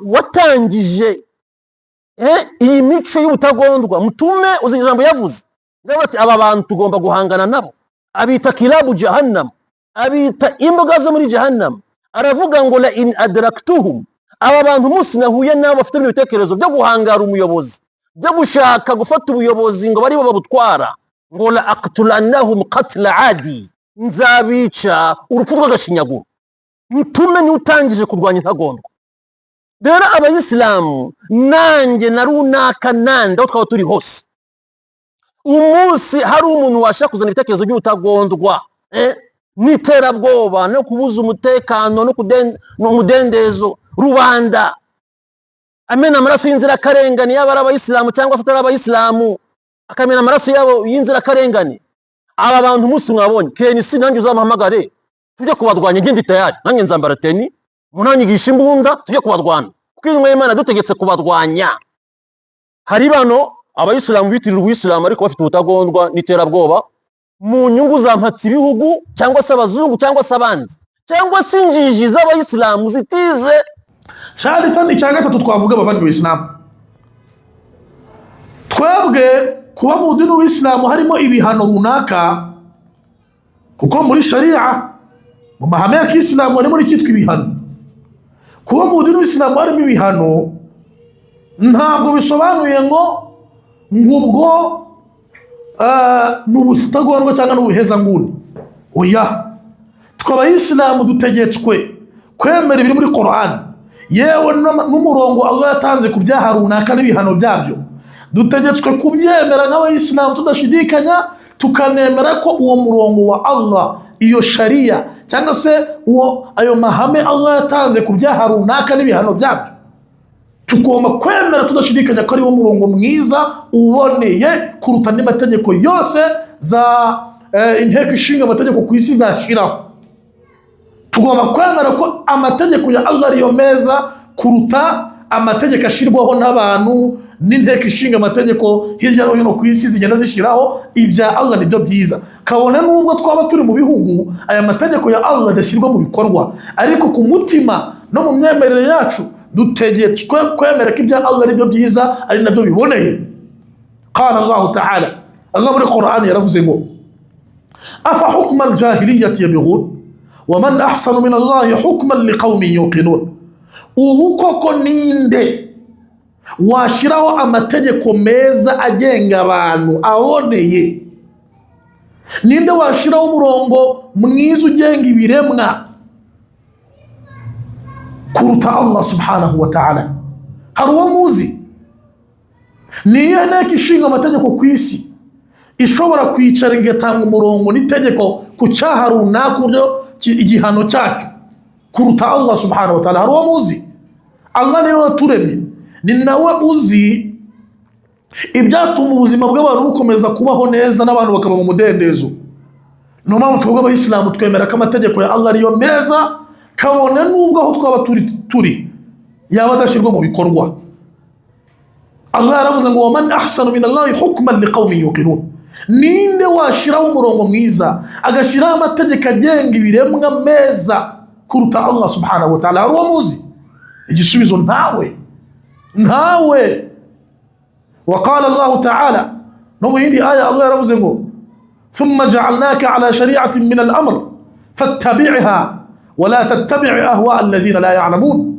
watangije iyi mico y'ubutagondwa. Mtume, uzi ijambo yavuze? Yavuze ati: "Aba bantu tugomba guhangana nabo." Abita kilabu jahannam, abita imbwa zo muri jahannam. Aravuga ngo: "La in adraktuhum", aba bantu umunsi nahuye nabo bafite ibitekerezo byo guhangara umuyobozi. Byo gushaka gufata ubuyobozi ngo baribo babutwara, ngo la aqtulannahum qatla adi, nzabica urupfu rw'agashinyaguro. Mtume niwe utangije kurwanya intagondwa. Rero abayisilamu, nanjye na runaka nande, aho twaba turi hose, umunsi hari umuntu washaka kuzana ibitekerezo by'ubutagondwa n'iterabwoba no kubuza umutekano no n'umudendezo rubanda, amena amaraso y'inzirakarengane, yaba ari abayisilamu cyangwa se atari abayisilamu, akamena amaraso yabo y'inzirakarengane, aba bantu umunsi mwabonye KNC, nanjye uzamuhamagare tujye kubarwanya. Njye ndi tayari, nanjye nzambara tenue, munanyigisha imbunda, tujye kubarwana, kuko intumwa y'Imana dutegetse kubarwanya. Hari bano abayisilamu bitirira ubuyisilamu ariko bafite ubutagondwa n'iterabwoba mu nyungu za mpatsi ibihugu cyangwa se abazungu cyangwa se abandi cyangwa se injiji z'abayisilamu zitize. Thalithan, icya gatatu twavuga, abavandimwe b'Isilamu, twebwe kuba mu dini w'Isilamu harimo ibihano runaka, kuko muri sharia, mu mahame ya kisilamu, harimo n'icyitwa ibihano. Kuba mu dini w'Isilamu harimo ibihano ntabwo bisobanuye ngo ubwo ni ubutagondwa cyangwa ni ubuhezanguni. Oya, twe abayisilamu dutegetswe kwemera ibiri muri Korani, yewe n'umurongo Allah yatanze ku byaha runaka n'ibihano byabyo. Dutegetswe kubyemera nk'abayisilamu tudashidikanya, tukanemera ko uwo murongo wa Allah, iyo sharia, cyangwa se uwo ayo mahame Allah yatanze ku byaha runaka n'ibihano byabyo, tugomba kwemera tudashidikanya ko ariwo murongo mwiza uboneye kuruta andi mategeko yose za inteko ishinga amategeko ku isi zashyiraho. Tugomba kwemera ko amategeko ya Allah ariyo meza kuruta amategeko ashyirwaho n'abantu n'inteko ishinga amategeko hirya no hino ku isi zigenda zishyiraho. Ibya Allah nibyo byiza, kabone n'ubwo twaba turi mu bihugu aya mategeko ya Allah adashyirwa mu bikorwa, ariko ku mutima no mu myemerere yacu dutegetswe kwemera ko ibya Allah aribyo byiza, ari nabyo biboneye. Qala Allahu ta'ala, Allah muri Quran yaravuze ngo: afa hukma aljahiliyati yabghun waman ahsanu min Allahi hukman liqaumin yuqinun. Ubu koko ninde washyiraho amategeko meza agenga abantu aboneye? Ninde washyiraho umurongo mwiza ugenga ibiremwa kuruta Allah subhanahu wa ta'ala? Hari uwo muzi? Niyo nteko ishinga amategeko ku isi ishobora kwicara igatanga umurongo n'itegeko ku cyaha runaka, uburyo igihano cyacyo, kuruta Allah subhanahu wa ta'ala? Hari uwo muzi? Allah niwe waturemye, ni nawe uzi ibyatuma ubuzima bw'abantu bukomeza kubaho neza n'abantu bakaba mu mudendezo. Niyo mpamvu twebwe abayisilamu twemera ko amategeko ya Allah ariyo meza, kabone n'ubwo aho twaba turi yaba adashyirwa mu bikorwa. Allah yaravuze ngo: waman ahsanu min Allahi hukman liqaumin yuqinun. Ninde washyiraho umurongo mwiza, agashyiraho amategeko agenga ibiremwa meza kuruta Allah subhanahu wa ta'ala? Hari uwo muzi? Igisubizo: ntawe, ntawe. Waqala Allahu ta'ala, no mu yindi aya Allah yaravuze ngo: thumma ja'alnaka ala shari'atin min al-amr fattabi'ha wala tattabi' ahwa alladhina la ya'lamun.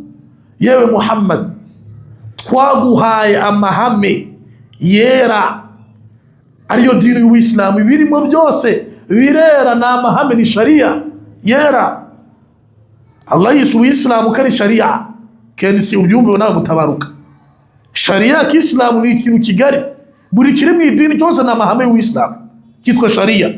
Yewe Muhammad, twaguhaye amahame yera, ariyo dini y'Ubuyisilamu. Ibirimo byose birera, ni amahame, ni sharia yera. Allah yise Ubuyisilamu ko ari sharia. Kenshi ubyumve nawe mutabaruka, sharia ya kisilamu ni ikintu kigari. Buri kiri mu idini cyose ni amahame y'Ubuyisilamu, cyitwa sharia.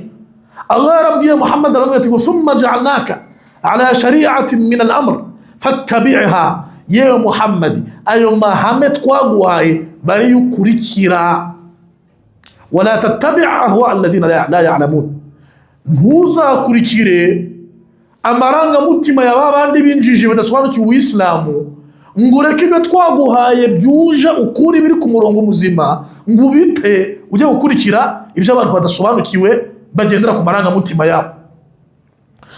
Allah yarabwiye Muhammad, aramubwira ati ngo: thumma ja'alnaka ala shari'atin min al-amr fattabi'ha. Yewe Muhammad, ayo mahame twaguhaye bariyukurikira. Wala tattabi' ahwa alladhina la ya'lamun, ntuzakurikire amarangamutima ya babandi b'injiji badasobanukiwe Ubuyisilamu, ngo ureke ibyo twaguhaye byuje ukuri, biri ku murongo muzima, ngo ubite ujye gukurikira ibyo abantu badasobanukiwe bagendera ku marangamutima yabo.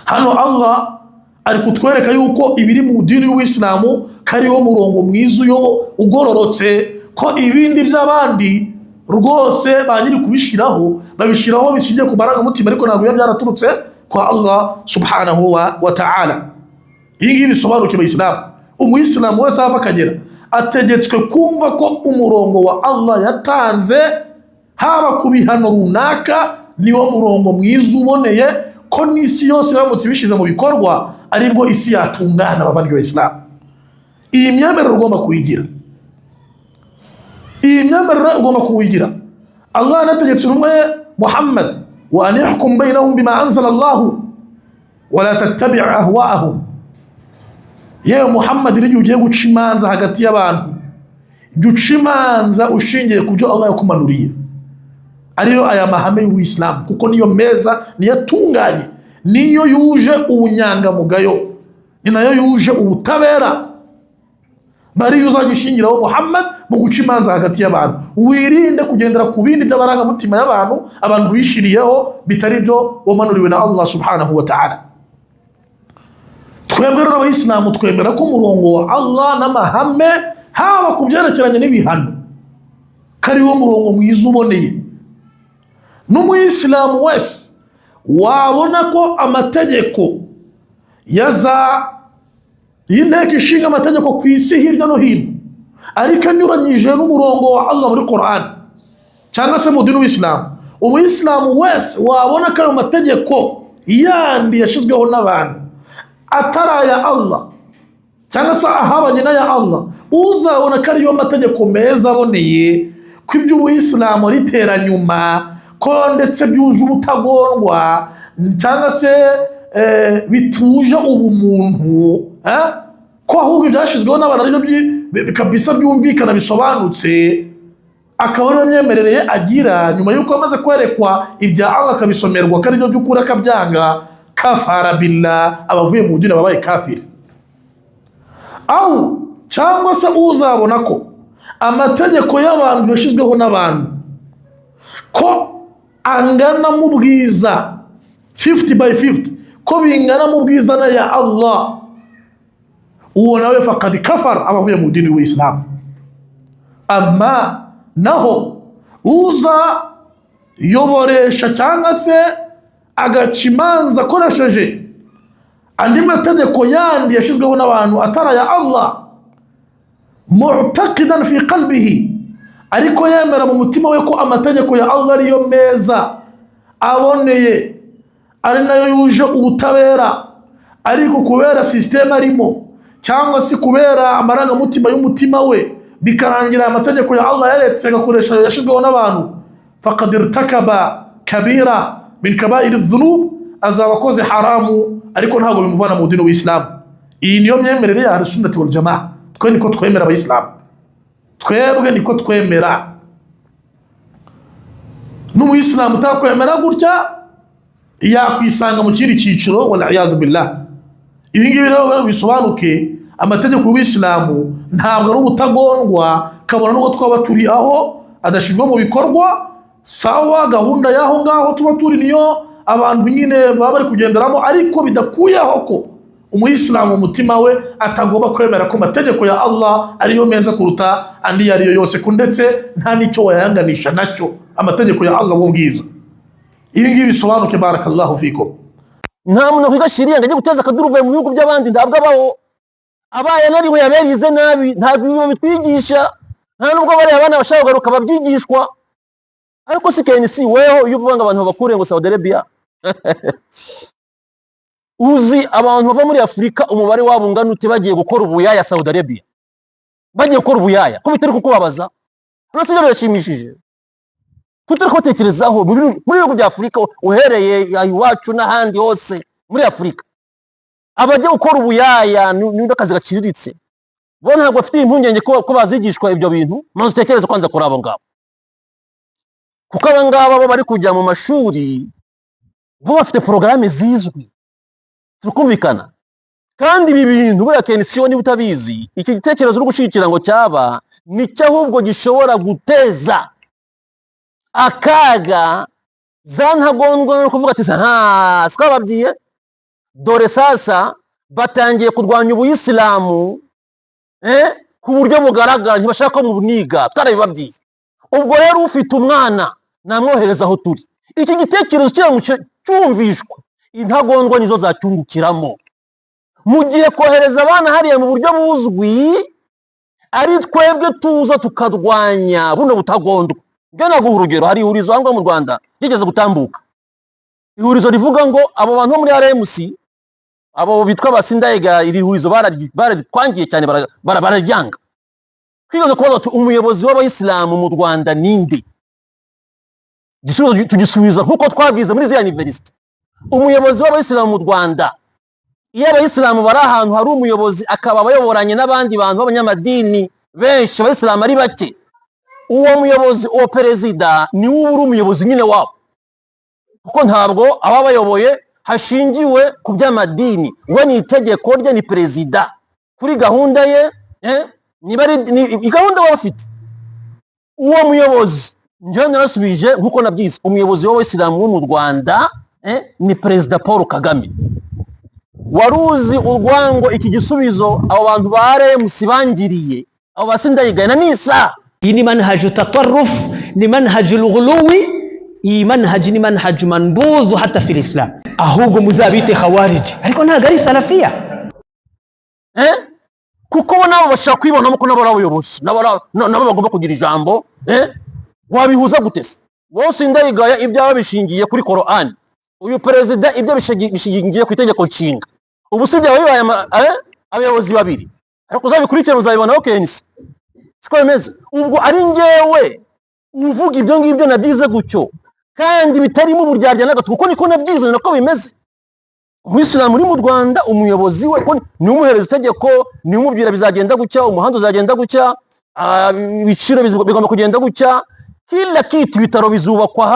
Hano Allah ari kutwereka yuko ibiri mu dini y'Ubuyisilamu ko ariwo murongo mwiza uyobo ugororotse, ko ibindi by'abandi rwose ba nyiri kubishyiraho babishyiraho bishingiye ku marangamutima, ariko ntabwo biba byaraturutse kwa Allah subhanahu wa ta'ala. Iyi ngiyi bisobanuke, abayisilamu. Umuyisilamu wese ava akagera Ategetswe kumva ko umurongo wa Allah yatanze, haba ku bihano runaka, niwo murongo mwiza uboneye, ko n'isi yose iramutse ibishyize mu bikorwa aribwo isi yatungana. Abavandimwe b'Isilamu, iyi myemerere ugomba kuyigira, iyi myemerere ugomba kuyigira. Allah yanategetse intumwa ye Muhammad: "Wa an ihkum bainahum bima anzala Allahu wala tattabi ahwaahum." Yewe Muhammad, n'igihe ugiye guca imanza hagati y'abantu, jya uca imanza ushingiye ku byo Allah yakumanuriye, ariyo aya mahame y'Ubuyisilamu, kuko niyo meza, niyo atunganye, niyo yuje ubunyangamugayo, ni nayo yuje ubutabera. Bariyo uzajya ushingiraho, Muhammad, mu guca imanza hagati y'abantu. Wirinde kugendera ku bindi by'amarangamutima y'abantu, abantu bishiriyeho, bitari byo wamanuriwe na Allah subhanahu wa ta'ala. Twebwe rero Abayisilamu twemera ko umurongo wa Allah n'amahame, haba ku byerekeranye n'ibihano, ko ari wo murongo mwiza uboneye. N'umuyisilamu wese wabona ko amategeko ya za y'inteko ishinga amategeko ku isi hirya no hino ariko anyuranyije n'umurongo wa Allah muri Quran cyangwa se mu dini w'Isilamu, umuyisilamu wese wabona ko ayo mategeko yandi yashyizweho n'abantu atari aya Allah cyangwa se ahabanye n'aya Allah, uzabona ko ariyo mategeko meza aboneye, ko iby'ubuyisilamu ritera nyuma, ko ndetse byuje ubutagondwa cyangwa se bituje ubumuntu, ko ahubwo ibyashyizweho n'abantu aribyo kabisa byumvikana, bisobanutse, akaba ariyo myemerere ye agira nyuma y'uko amaze kwerekwa ibya Allah, akabisomerwa ko aribyo by'ukuri, akabyanga, kafara billah, abavuye mu dini, babaye kafiri. Aho cyangwa se uzabona ko amategeko y'abantu yashyizweho n'abantu ko angana mu bwiza 50 by 50, ko bingana mu bwiza na ya Allah, uwo nawe faqad kafar, aba avuye mu dini w'Isilamu. Ama naho uza yoboresha cyangwa se agaca imanza akoresheje andi mategeko yandi yashyizweho n'abantu atari aya Allah, mu'taqidan fi qalbihi, ariko yemera mu mutima we ko amategeko ya Allah ariyo meza aboneye, ari nayo yuje ubutabera, ariko kubera système arimo cyangwa se kubera amarangamutima y'umutima we, bikarangira amategeko ya Allah yaretse, agakoresha yashyizweho n'abantu, faqad irtakaba kabira min kabairi dhunub, azaba akoze haramu, ariko ntabwo bimuvana mu dini w'Isilamu. Iyi niyo myemerere ya Ahlusunnati wal Jamaa. Twe niko twemera Abayisilamu, twebwe niko twemera. N'umuyisilamu utakwemera gutya yakwisanga mu kindi cyiciro, waliyadu billah. Ibi ngibi rero bisobanuke, amategeko y'Ubuyisilamu ntabwo ari ubutagondwa, kabona n'ubwo twaba turi aho adashyirwa mu bikorwa. Sawa, gahunda y'aho ngaho tuba turi niyo abantu nyine baba bari kugenderamo, ariko bidakuyeho ko umuyisilamu mu mutima we atagomba kwemera ko amategeko ya Allah ariyo meza kuruta andi iyo ariyo yose, ko ndetse nta n'icyo wayanganisha nacyo amategeko ya Allah mu bwiza. Ibi ngibi bisobanuke, barakallahu fikum. Nta muntu wakwiga shiriya ngo ajye guteza akaduruvayo mu bihugu by'abandi, ntabwo abaho. Abaye anariho yaberize nabi, ntabwo ibi babitwigisha, nta nubwo bariya abana bashaka kugaruka babyigishwa. Ariko si KNC, weho iyo uvuga ngo abantu babakure ngo Saudi Arabia, uzi abantu bava muri Afurika umubare wabo ungana ute bagiye gukora ubuyaya Saudi Arabia, bagiye gukora ubuyaya? Ko bitari kukubabaza? Uretse ibyo, birashimishije tutari kubatekerezaho muri bihugu bya Afurika, uhereye iwacu n'ahandi hose muri Afurika, abajya gukora ubuyaya ni akazi gaciriritse. Bo ntabwo bafite impungenge ko bazigishwa ibyo bintu. Maze utekereze kwanza kuri abo ngabo, kuko aba ngaba bo bari kujya mu mashuri, bo bafite porogaramu zizwi, turikumvikana. Kandi ibi bintu buriya kenisiyo, niba utabizi, iki gitekerezo uri gushyigikira ngo cyaba nicyo, ahubwo gishobora guteza akaga za ntagondwa no kuvuga ati: "Ha, twababwiye, dore sasa batangiye kurwanya ubuyisilamu ku buryo bugaragara, ntibashaka ko mubuniga, twarabibabwiye." Ubwo rero ufite umwana namwohereza aho turi. Iki gitekerezo kiramutse cyumvishwa, intagondwa nizo zacyungukiramo, mu gihe kohereza abana hariya mu buryo buzwi. Ari twebwe tuza tukarwanya buno butagondwa. Njye naguha urugero, hari ihurizo aho ngaho mu Rwanda rigeze gutambuka, ihurizo rivuga ngo abo bantu bo muri RMC, abo bitwa basindayega, iri hurizo bararitwangiye cyane, bararyanga. Twigeze kubaza tuti: "Umuyobozi w'abayisilamu mu Rwanda ninde?" Igisubizo tugisubiza nk'uko twabwize muri ziriya university: umuyobozi w'abayisilamu mu Rwanda, iyo abayisilamu bari ahantu hari umuyobozi akaba abayoboranye n'abandi bantu b'abanyamadini benshi, abayisilamu ari bake, uwo muyobozi, uwo perezida, niwe uba uri umuyobozi nyine wabo, kuko ntabwo aba bayoboye hashingiwe ku by'amadini. We ni itegeko rye, ni perezida kuri gahunda ye, niba ari ni gahunda baba bafite. Uwo muyobozi, njyewe narasubije nk'uko nabyize, umuyobozi w'abayisilamu wo mu Rwanda ni Perezida Paul Kagame. Wari uzi urwango iki gisubizo abo bantu ba RMC bangiriye, abo basindayigaye na nisa? Iyi ni manhaju tatarruf, ni manhaju lghuluwi. Iyi manhaji ni manhaju manbudhu hata fil islam. Ahubwo muzabite khawarij, ariko ntabwo ari salafiya. Kuko bo nabo bashaka kwibonamo ko nabo ari abayobozi, nabo bagomba kugira ijambo. Wabihuza gute se? Bose ndayigaya ibyawe bishingiye kuri Korani, uyu perezida ibyo bishingiye ku itegeko nshinga. Ubu si byaba bibaye abayobozi babiri? Ariko uzabikurikirana uzabibona kenshi siko bimeze. Ubwo ari njyewe uvuga ibyo ngibyo nabyize gutyo kandi bitarimo uburyarya na gato, kuko niko nabyize, nako bimeze. Umuyisilamu uri mu Rwanda, umuyobozi we ko ni umuhereza itegeko, ni umubwira bizagenda gutya, umuhanda uzagenda gutya, ibiciro bigomba kugenda gutya, kila kitu, ibitaro bizubakwa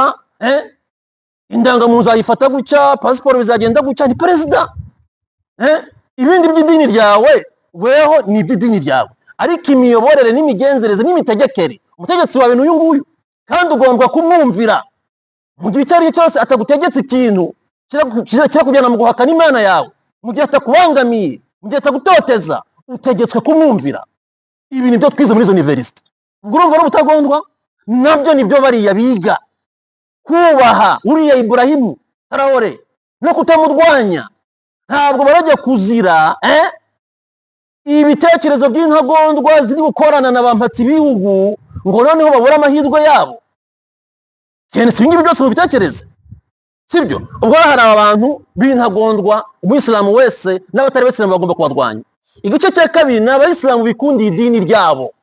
aha, indangamuntu uzayifata gutya, pasiporo bizagenda gutya, ni perezida. Ibindi by'idini ryawe, weho ni iby'idini ryawe, ariko imiyoborere n'imigenzereze n'imitegekere, umutegetsi wawe ni uyu nguyu, kandi ugomba kumwumvira. Mu gihe icyo ari cyo cyose atagutegetse ikintu kirakujyana mu guhakana Imana yawe, mu gihe atakubangamiye, mu gihe atagutoteza, utegetswe kumwumvira. Ibi nibyo twize muri izo university. Ubwo urumva ari ubutagondwa? Nabyo nibyo bariya biga, kubaha uriya Iburahimu Traore no kutamurwanya. Ntabwo barajya kuzira ibitekerezo by'intagondwa ziri gukorana na bampatsi bihugu ngo noneho babure amahirwe yabo. Cyane si ibingibi byose mubitekereze, sibyo? Ubwo hari abantu b'intagondwa, umuyisilamu wese n'abatari abayisilamu bagomba kubarwanya. Igice cya kabiri ni abayisilamu bikundiye idini ryabo,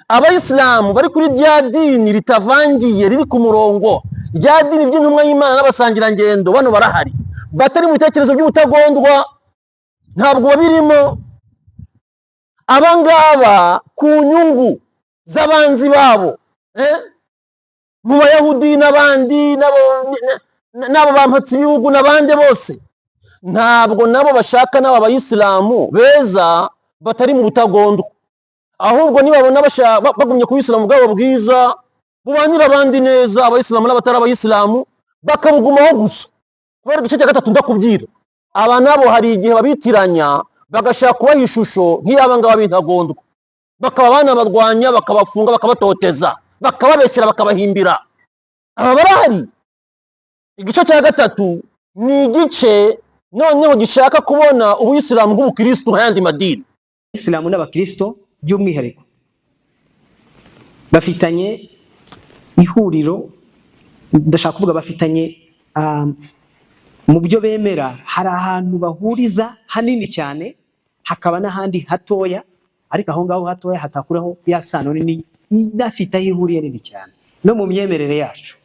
abayisilamu bari kuri rya dini ritavangiye, riri ku murongo, rya dini ry'intumwa y'Imana n'abasangirangendo. Bano barahari, batari mu bitekerezo by'ubutagondwa, ntabwo babirimo. Abangaba ku nyungu z'abanzi babo, mu bayahudi n'abandi n'abo bampatse ibihugu n'abandi bose, ntabwo nabo bashaka n'aba bayisilamu beza batari mu butagondwa. Ahubwo nibabona bagumye ku bisilamu bwabo bwiza, bubanira abandi neza, abayisilamu n'abatari abayisilamu, bakabugumaho gusa. Kubera igice cya gatatu ndakubwira, aba nabo hari igihe babitiranya, bagashaka kubaha ishusho nk'iy'aba ngaba b'intagondwa, bakaba banabarwanya, bakabafunga, bakabatoteza, bakababeshyera, bakabahimbira. Aba barahari. Igice cya gatatu ni igice noneho gishaka kubona ubuyisilamu nk'ubukristu, nk'ayandi madini. Isilamu n'abakristo by'umwihariko bafitanye ihuriro, ndashaka kuvuga bafitanye mu byo bemera hari ahantu bahuriza hanini cyane, hakaba n'ahandi hatoya, ariko aho ngaho hatoya hatakuraho ya sano nini inafite aho ihuriye nini cyane no mu myemerere yacu.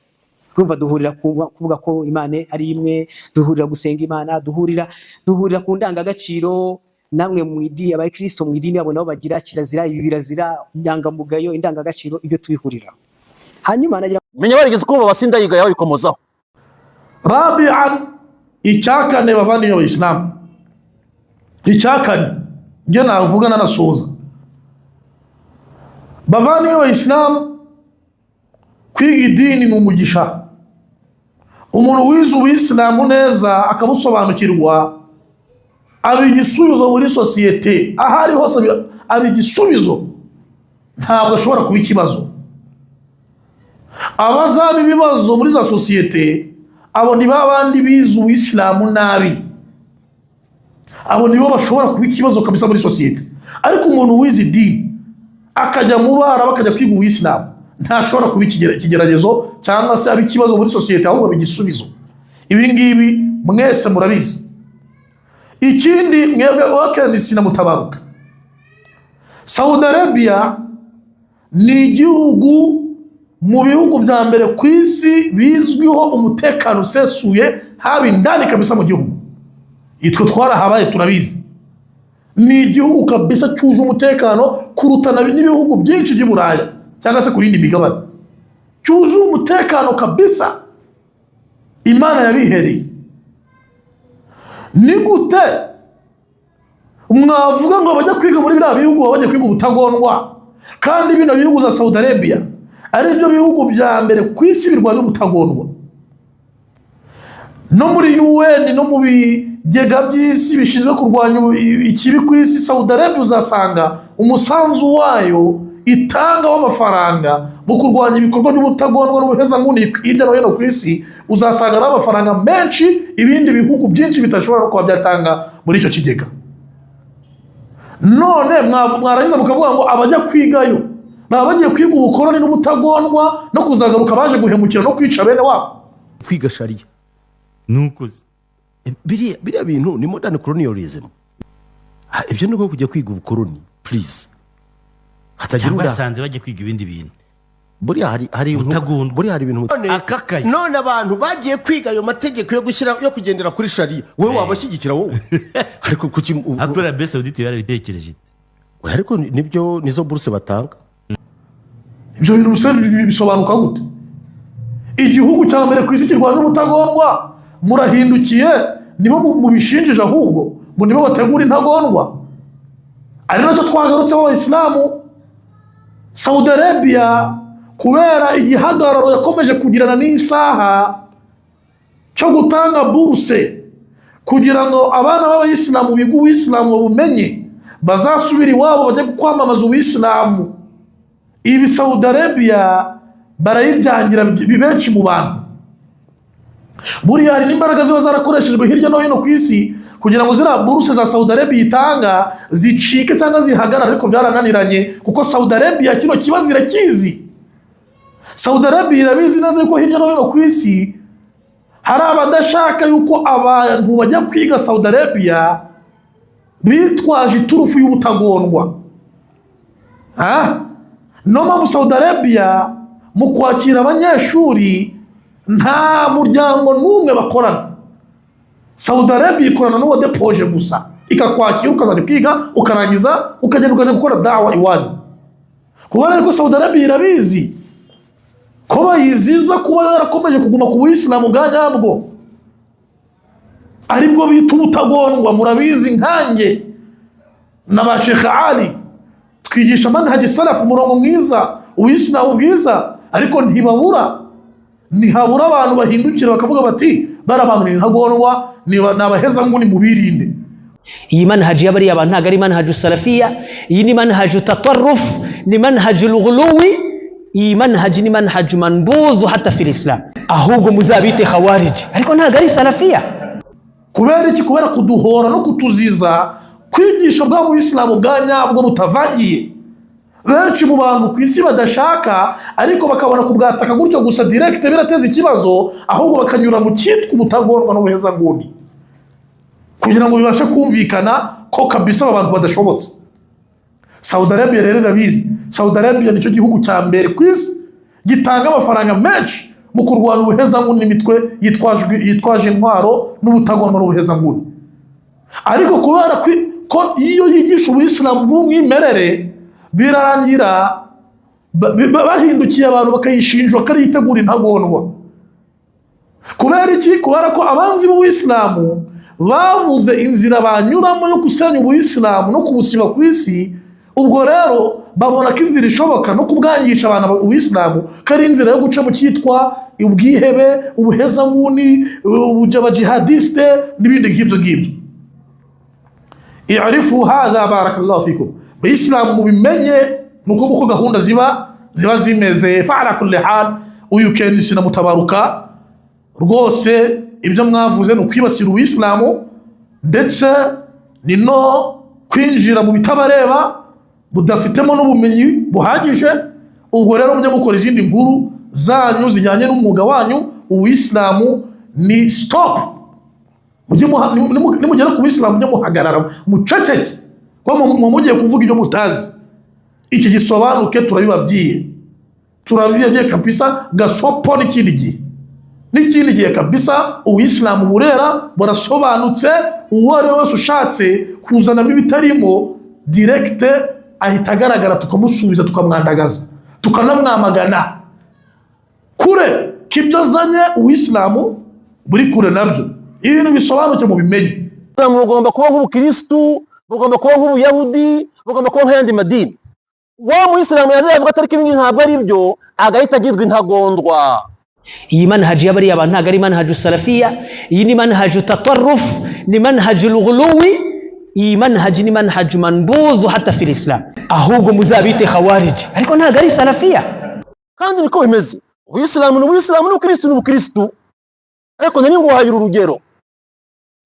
Urumva duhurira kuvuga ko Imana ari imwe, duhurira gusenga Imana, duhurira ku ndangagaciro. Namwe mu idini, abakristo mu idini yabo nabo bagira kirazira, ibi birazira, inyangamugayo, indangagaciro, ibyo tubihuriraho. Hanyuma nagira Menya barigeze kumva abasindayiga babikomozaho. Rabian, icyakane, bavandimwe abayisilamu, icyakane njye navuga nanasoza, bavandimwe abayisilamu, kwiga idini ni umugisha. Umuntu wize ubuyisilamu neza akabusobanukirwa aba igisubizo muri sosiyete, aho ari hose aba igisubizo, ntabwo ashobora kuba ikibazo. Abazaba ibibazo muri za sosiyete, abo ni ba bandi bize ubuyisilamu nabi, abo nibo bashobora kuba ikibazo kabisa muri sosiyete. Ariko umuntu wize idini Akajya mu Barabu, akajya kwiga ubuyisilamu, ntashobora kuba ikigeragezo cyangwa se abe ikibazo muri sosiyete, ahubwo aba igisubizo. Ibi ngibi mwese murabizi. Ikindi, mwebwe wakenisi na Mutabaruka, Saudi Arabia ni igihugu mu bihugu bya mbere ku isi bizwiho umutekano usesuye, haba indani kabisa mu gihugu. Itwe twarahabaye, turabizi. Ni igihugu kabisa cyuje umutekano kuruta n'ibihugu byinshi by'i Buraya cyangwa se ku yindi migabane. Cyuzuye umutekano kabisa, Imana yabihereye. Ni gute mwavuga ngo bajya kwiga muri biriya bihugu baba bagiye kwiga ubutagondwa, kandi bino bihugu za Saudi Arabia ari byo bihugu bya mbere ku isi birwanya ubutagondwa? No muri UN no mu bigega by'isi bishinzwe kurwanya ikibi ku isi, Saudi Arabia uzasanga umusanzu wayo itanga w'amafaranga mu kurwanya ibikorwa by'ubutagondwa n'ubuhezanguni hirya no hino ku isi, uzasanga ari amafaranga menshi ibindi bihugu byinshi bidashobora no kuba byatanga muri icyo kigega. None mwarangiza mukavuga ngo abajya kwigayo baba bagiye kwiga ubukoroni n'ubutagondwa no kuzagaruka baje guhemukira no kwica bene wabo. Kwiga shariya. Nuko se. Biriya bintu ni modern colonialism. Ibyo ni nko kujya kwiga ubukoroni, please, hatagira Cyangwa unda. basanze bajya kwiga ibindi bintu. Buriya hari Ubutagondwa. Buriya hari ibintu Akakaye. None abantu bagiye kwiga ayo mategeko yo gushyira, yo kugendera kuri shariya, wowe wabashyigikira wowe? Ariko kuki Ariko Arabie Saoudite yarabitekereje ite? Ariko nibyo, nizo buruse batanga. Ibyo bintu bisa bisobanuka gute? Igihugu cya mbere ku isi kirwanya ubutagondwa, murahindukiye nibo mubishinjije, ahubwo ngo nibo bategura intagondwa, ari nacyo twagarutseho abayisilamu. Saudi Arabia, kubera igihagararo yakomeje kugirana n'isaha cyo gutanga buruse kugira ngo abana b'abayisilamu biga ubuyisilamu, babumenye, bazasubira iwabo bajye kwamamaza ubuyisilamu, ibi Saudi Arabia barayibyangira benshi mu bantu. Buriya hari n'imbaraga ziba zarakoreshejwe hirya no hino ku isi kugira ngo ziriya buruse za Saudi Arabia itanga zicike cyangwa zihagarare, ariko byarananiranye, kuko Saudi Arabia kino kibazo irakizi. Saudi Arabia irabizi neza yuko hirya no hino ku isi hari abadashaka yuko abantu bajya kwiga Saudi Arabia bitwaje iturufu y'ubutagondwa. Ah? Niyo mpamvu Saudi Arabia mu kwakira abanyeshuri nta muryango n'umwe bakorana. Saudi Arabia ikorana n'uwa depoje gusa, ikakwakira, ukazajya kwiga, ukarangiza ukagenda ukajya gukora dawa iwanyu. Kubera ko Saudi Arabia irabizi ko bayiziza kuba yarakomeje kuguma ku buyisilamu bwa nyabwo, aribwo bita ubutagondwa. Murabizi nkanjye na ba Sheikh Ali twigisha manhaji salafu, umurongo mwiza, ubuyisilamu bwiza, ariko ntibabura, ntihabura abantu bahindukira bakavuga bati: "Bari abantu ni intagondwa, ni abahezanguni, mubirinde." Iyi manhaji y'abariya bantu ntabwo ari manhaju salafiya. Iyi ni manhaju tatarruf, ni manhaju lghuluwi. Iyi manhaji ni manhaju manbudhu hata fil islam. Ahubwo muzabite khawariji, ariko ntabwo ari salafiya. Kubera iki? Kubera kuduhora no kutuziza kwigisha bwa buyisilamu bwa nyabwo butavangiye, benshi mu bantu ku isi badashaka, ariko bakabona kubwataka gutyo gusa direct birateza ikibazo, ahubwo bakanyura mu cyitwa ubutagondwa n'ubuhezanguni kugira ngo bibashe kumvikana ko kabisa aba bantu badashobotse. Saudi Arabia rero irabizi. Saudi Arabia nicyo gihugu cya mbere ku isi gitanga amafaranga menshi mu kurwanya ubuhezanguni n'imitwe yitwaje intwaro n'ubutagondwa n'ubuhezanguni. Ariko kubera ko iyo yigisha ubuyisilamu bw'umwimerere, birarangira bahindukiye abantu bakayishinja ko ariyo itegura intagondwa. Kubera iki? Kubera ko abanzi b'ubuyisilamu babuze inzira banyuramo yo gusenya ubuyisilamu no kubusiba ku isi. Ubwo rero babona ko inzira ishoboka no kubwangisha abantu ubuyisilamu ko ari inzira yo guca mu cyitwa ubwihebe, ubuhezanguni, abajihadisite n'ibindi nk'ibyo ngibyo. I'rifu hadha, barakallahu fikum. Bayisilamu, mubimenye, ni uko nguko gahunda ziba zimeze. Fa ala kulli hal, uyu Kenisi na Mutabaruka rwose ibyo mwavuze ni ukwibasira ubuyisilamu, ndetse ni no kwinjira mu bitabareba. Budafitemo n'ubumenyi buhagije. Ubwo rero mujye mukora izindi nkuru zanyu zijyanye n'umwuga wanyu. Uwisilamu ni stop. Nimugera ku bisilamu, mujye muhagarara, muceceke, kuko mugiye kuvuga ibyo mutazi. Iki gisobanuke, turabibabwiye, turabibabwiye kabisa. Gasopo n'ikindi gihe, n'ikindi gihe kabisa. Ubuyisilamu burera, burasobanutse. Uwo ari we wese ushatse kuzanamo ibitarimo, direct ahita agaragara, tukamusubiza, tukamwandagaza, tukanamwamagana kure k'ibyo azanye. Ubuyisilamu buri kure nabyo. Ibintu bisobanuke, mu bimenye. Bugomba kuba nk'ubukirisitu, bugomba kuba nk'ubuyahudi, bugomba kuba nk'ayandi madini. Wa muyisilamu yazavuga atari ko ntabwo ari byo, agahita agirwa intagondwa. Iyi manhaji y'abariya bantu ntabwo ari manhaju salafiya. Iyi ni manhaju tatarruf, ni manhaju lghuluwi. Iyi manhaji ni manhaju manbudhu hatta fil islam. Ahubwo muzabite khawariji, ariko ntabwo ari salafiya. Kandi niko bimeze. Ubuyisilamu ni ubuyisilamu, n'ubukirisitu ni ubukirisitu. Ariko nari nguhaye uru rugero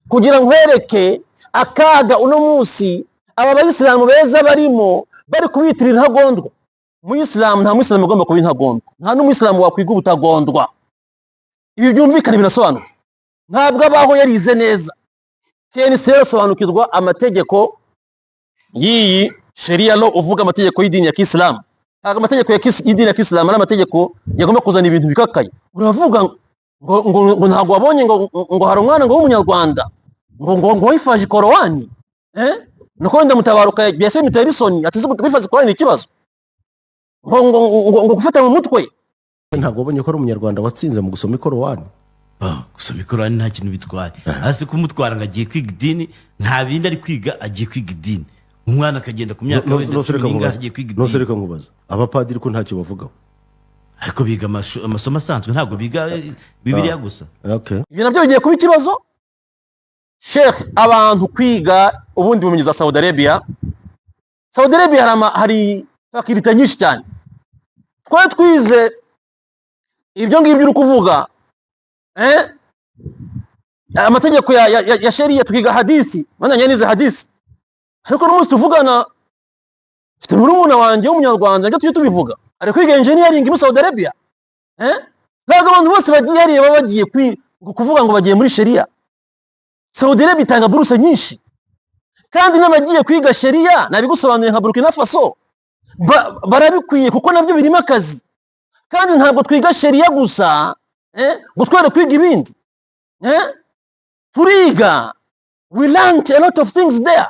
kugira nkwereke akaga uno munsi aba bayisilamu beza barimo, bari kubitirira intagondwa. Umuyisilamu, nta muyisilamu ugomba kuba intagondwa, nta n'umuyisilamu wakwiga ubutagondwa. Ibi byumvikane, binasobanuke. Ntabwo abaho yarize neza. Kenshi rero sobanukirwa amategeko y'iyi sheria law. Uvuga amategeko y'idini ya kisilamu, ntabwo amategeko y'idini ya kisilamu ari amategeko yagomba kuzana ibintu bikakaye. Uravuga ngo ntabwo wabonye ngo hari umwana ngo w'umunyarwanda ngo wifaje Korowani, eh? Nuko wenda Mutabaruka byase bitera isoni, ati kwifaza Korowani ni ikibazo, ngo gufata mu mutwe. Ntabwo wabonye ko ari umunyarwanda watsinze mu gusoma Ikorowani? Ah, gusoma Ikorani nta kintu bitwaye. Hasi kumutwara ngo agiye kwiga idini, nta bindi ari kwiga, agiye kwiga idini. Umwana akagenda ku myaka wenda 10 n'ingahe, agiye kwiga Nose idini. reka nkubaza, abapadiri ko ntacyo bavugaho? Ariko biga amasomo asanzwe, ntabwo biga Bibiliya gusa. Okay. Ibyo nabyo bigiye kuba ikibazo, sheikh. Abantu kwiga ubundi bumenyi za Saudi Arabia, Saudi Arabia hari faculté nyinshi cyane. Twari twize ibyo ngibyo uri kuvuga, eh? Amategeko ya sheria, tukiga hadisi. Mana, njye nize hadisi, ariko n'umunsi tuvugana mfite murumuna wanjye w'umunyarwanda, nibyo tujye tubivuga, ari kwiga engineering muri Saudi Arabia, eh? Ntabwo abantu bose bagiye hariya baba bagiye kuvuga ngo bagiye muri sheria. Saudi Arabia itanga buruse nyinshi, kandi n'abagiye kwiga sheria, nabigusobanuriye, nka Burkina Faso, barabikwiye kuko nabyo birimo akazi. Kandi ntabwo twiga sheria gusa, ngo twere kwiga ibindi, eh? Turiga, we learned a lot of things there.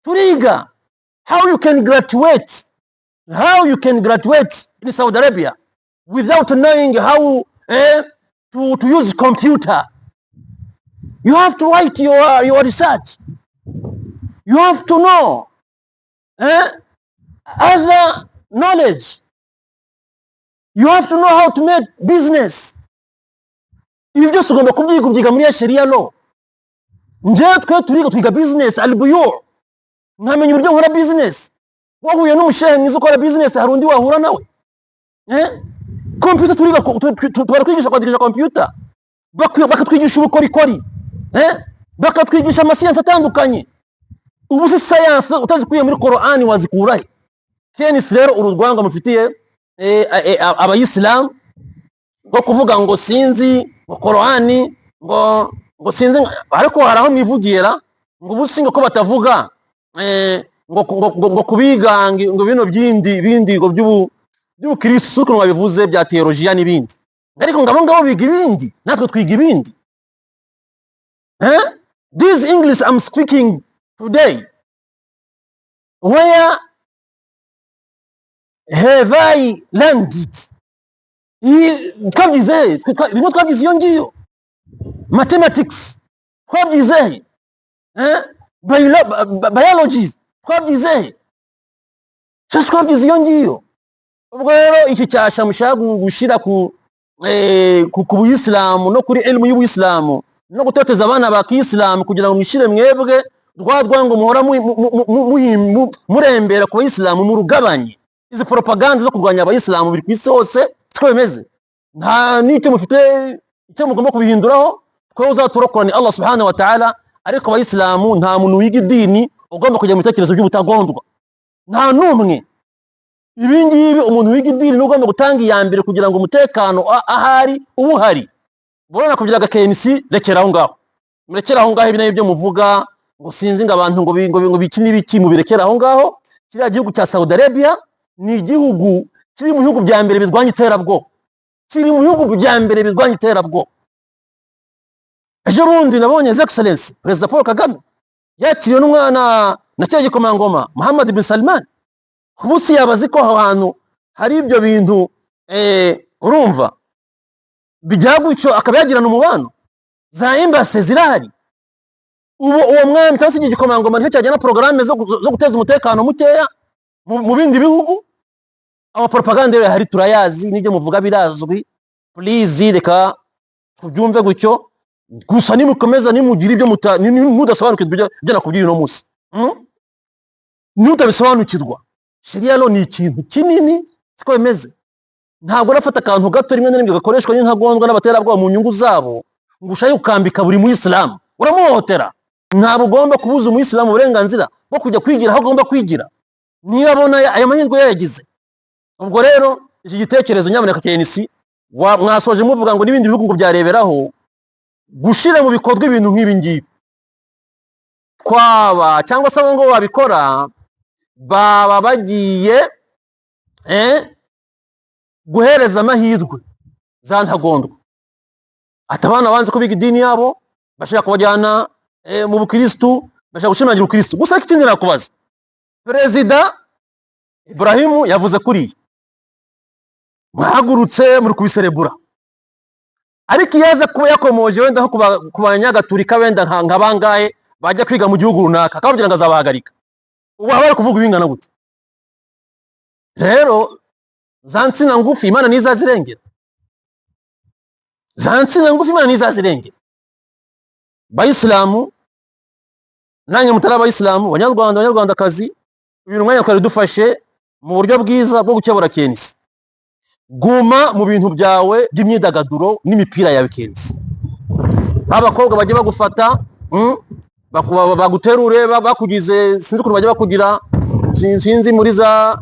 Turiga how you can graduate, how you can graduate in Saudi Arabia without knowing how to use computer. You have to write your research. You have to know other knowledge. You have to know how to make business. Ibi byose ugomba kubyiga, ubyiga muri ya sheria law. Njyewe twe turiga, twiga business albuyu, nkamenya uburyo nkora business. Wahuye n'umushehe mwiza ukora business, hari undi wahura nawe, eh? Computer turiga, barakwigisha kwandikisha computer, bakatwigisha ubukorikori, eh? Bakatwigisha amasiyansi atandukanye. Ubu se science utazikuye muri Korani wazikura he? Kenisi rero, uru rwanga mufitiye abayisilamu rwo kuvuga ngo sinzi ngo Korani, ngo sinzi, ariko hari aho mwivugira ngo ubu si ngo ko batavuga ngo kubiga ngo bino byindi bindi ngo by'ubukristo, si ukuntu babivuze, bya teolojiya n'ibindi, ariko ngo abo ngabo biga ibindi, natwe twiga ibindi, eh? This English I'm speaking today, where have I learned it? Twabyize bimwe, twabyize iyo ngiyo. Mathematics twabyize he, eh? Biology twabyize he? Twese twabyize iyo ngiyo. Ubwo rero iki cyasha mushaka gushyira ku buyisilamu no kuri elimu y'ubuyisilamu no gutoteza abana ba kiyisilamu kugira ngo mwishyire mwebwe rwa rwango muhora murembera ku bayisilamu, murugabanye. Izi propaganda zo kurwanya abayisilamu biri ku isi hose, siko bimeze? Nta n'icyo mufite, icyo mugomba kubihinduraho. Twe uzaturokora ni Allah subhanahu wa ta'ala. Ariko abayisilamu, nta muntu wiga idini ugomba kujya mu bitekerezo by'ubutagondwa. Nta n'umwe. Ibi ngibi umuntu wiga idini niwe ugomba gutanga iya mbere kugira ngo umutekano ahari uba uhari. Burana kugira KNC, rekera aho ngaho, murekere aho ngaho. Ibi nabyo muvuga ngo sinzi ngo abantu ngo biki n'ibiki, mubirekere aho ngaho. Kiriya gihugu cya Saudi Arabia ni igihugu kiri mu bihugu bya mbere birwanya iterabwoba, kiri mu bihugu bya mbere birwanya iterabwoba. Ejo bundi nabonye His Excellency Perezida Paul Kagame yakiriwe n'umwana na cya gikomangoma Muhammad bin Salman. Ubu yaba azi ko aho hantu hari ibyo bintu, urumva bijya gutyo, akaba yagirana umubano, za embassy zirahari. Ubu uwo mwami cyangwa se iki gikomangoma nicyo cyajyana porogaramu zo guteza umutekano mukeya mu bindi bihugu. Ama propaganda rero hari turayazi, n'ibyo muvuga birazwi. Please, reka tubyumve gutyo gusa. Nimukomeza nimugira ibyo mudasobanukirwa ibyo nakubwiye uno munsi, Nutabisobanukirwa, sharia law ni ikintu kinini, siko bimeze? Ntabwo urafata akantu gato rimwe na rimwe gakoreshwa n'intagondwa n'abaterabwoba mu nyungu zabo ngo ushake gukambika buri muyisilamu, uramuhohotera. Ntabwo ugomba kubuza umuyisilamu uburenganzira bwo kujya kwigira aho agomba kwigira niba abona ayo mahirwe yayagize. Ubwo rero iki gitekerezo, nyamuneka KNC, mwasoje muvuga ngo n'ibindi bihugu ngo byareberaho gushira mu bikorwa ibintu nk'ibi ngibi, twaba cyangwa se abo ngo babikora baba bagiye guhereza amahirwe za ntagondwa, ati abana banze ko biga idini yabo, bashaka kubajyana mu bukristu, bashaka gushimangira ubukristu gusa. Ariko ikindi nakubaza, Perezida Ibrahimu yavuze kuriya, mwahagurutse muri kubiserebura, ariko iyo aza kuba yakomoje wenda nko ku banyagatulika, wenda nka bangahe bajya kwiga mu gihugu runaka, akababwira ngo azabahagarika, ubu haba bari kuvuga ibingana gute? Rero za nsina ngufi Imana ntizazirengera, za nsina ngufi Imana ntizazirengera. Bayisilamu nanjye mutari abayisilamu, Banyarwanda, Banyarwandakazi, uyu mwanya twari dufashe mu buryo bwiza bwo gukebura KNC. Guma mu bintu byawe by'imyidagaduro n'imipira yawe, KNC. Abakobwa bajya bagufata, baguterure, bakugize sinzi ukuntu bajya bakugira, sinzi muri za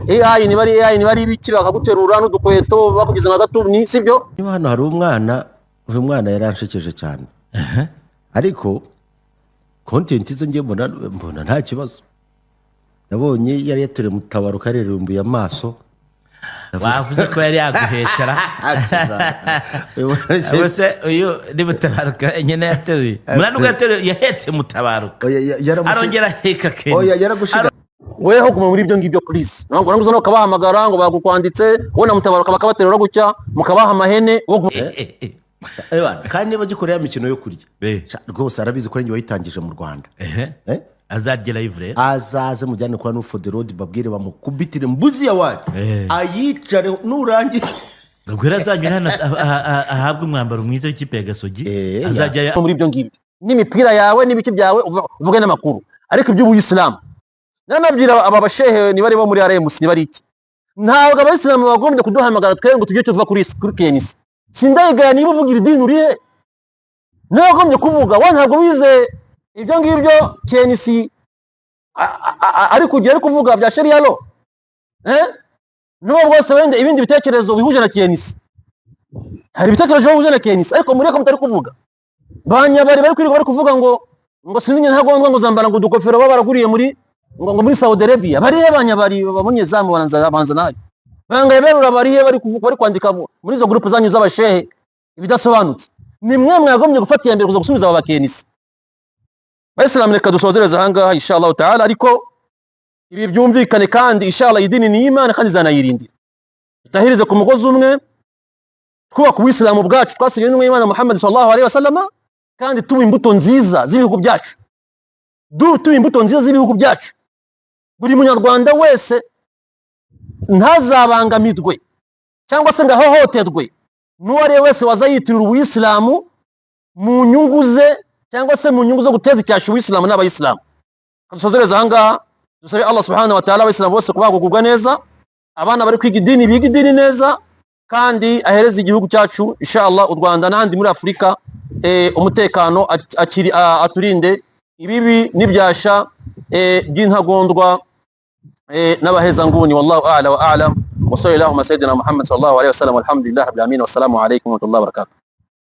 AI, niba ari AI, niba ari ibiki, bakaguterura n'udukweto bakugize nka gatuni, sibyo? Niba hano hari umwana, uyu mwana yaranshekeje cyane, ariko content ze njye mbona nta kibazo. Nabonye yari yateruye Mutabaruka yarerumbuye amaso. Wavuze ko yari yaguhekera ubwo se uyu ni Mutabaruka nyine yateruye mwana, ubwo yateruye yahetse Mutabaruka. Oya, arongera aheka Oya, KNC. Yaragushiga. Weho guma muri ibyo ngibyo, please. Ntabwo uranguza no ukabahamagara ngo bagukwanditse wowe na Mutabaruka, bakabaterura gutya, mukabaha amahene, wo Ewana, kandi niba agikorera ya mikino yo kurya, Eh. Sha, rwose arabizi ko ari njye wayitangije mu Rwanda. Eh? Azarya live rero. Azaze mujyane kwa no for the road, babwire bamukubitire mbuzi ya wadi, Eh. ayicareho nurangira. Ubwo rero azanyura hano ahabwe umwambaro mwiza w'ikipe ya Gasogi. Eh, azajya muri ibyo ngibyo n'imipira yawe n'ibiki byawe, uvuge n'amakuru, ariko iby'ubuyisilamu nanabwira aba bashehe, niba ari bo muri RMC, niba ari iki, ntabwo abayisilamu bagombye kuduhamagara twebwe ngo tujye tuva kuri KNC. Sindayigaya niba uvugira idini urihe, niba wagombye kuvuga we, ntabwo wize ibyo ngibyo KNC ari kugira ari kuvuga bya sharia law, eh, n'ubu bwose wenda ibindi bitekerezo bihuje na KNC, hari ibitekerezo bihuje na KNC, ariko muri ko mutari kuvuga banyabari bari kwirirwa bari kuvuga ngo sinzi ntagondwa ngo zambara ngo udukofero baba baraguriye muri ngo muri Saudi Arabia. Barihe banyabari babonyezamu banza banza nayo bangaye berura? Barihe bari kuvuga, bari kwandika muri izo groupe zanyu z'abashehe ibidasobanutse? Ni mwe mwagombye gufata iya mbere kuza gusubiza aba bakenisi. Bayisilamu, reka dusozereze ahangaha inshallah taala, ariko ibi byumvikane kandi inshallah idini ni Imana kandi izanayirindira. Tutahirize ku mugozi umwe, twubaka ubuyisilamu bwacu twasigaye n'Imana Muhammad sallallahu alaihi wasallama, kandi tuba imbuto nziza z'ibihugu byacu, tuba imbuto nziza z'ibihugu byacu. Buri munyarwanda wese ntazabangamirwe cyangwa se ngo ahohoterwe n'uwo ari we wese waza yitirira ubuyisilamu mu nyungu ze cyangwa se mu nyungu zo guteza icyasha ubuyisilamu n'abayisilamu. Dusozereze ahangaha, dusabe Allah subhanahu wa ta'ala abayisilamu bose kubagugubwa neza, abana bari kwiga idini biga idini neza, kandi ahereze igihugu cyacu inshallah u Rwanda n'ahandi muri Afurika umutekano, aturinde ibibi n'ibyasha by'intagondwa. N'abahezanguni. Wallahu a'la wa a'lam, wa sallallahu sayyidina Muhammad sallallahu alaihi wasallam, walhamdulillahi rabbil alamin, wassalamu alaikum wa rahmatullahi wa barakatuh.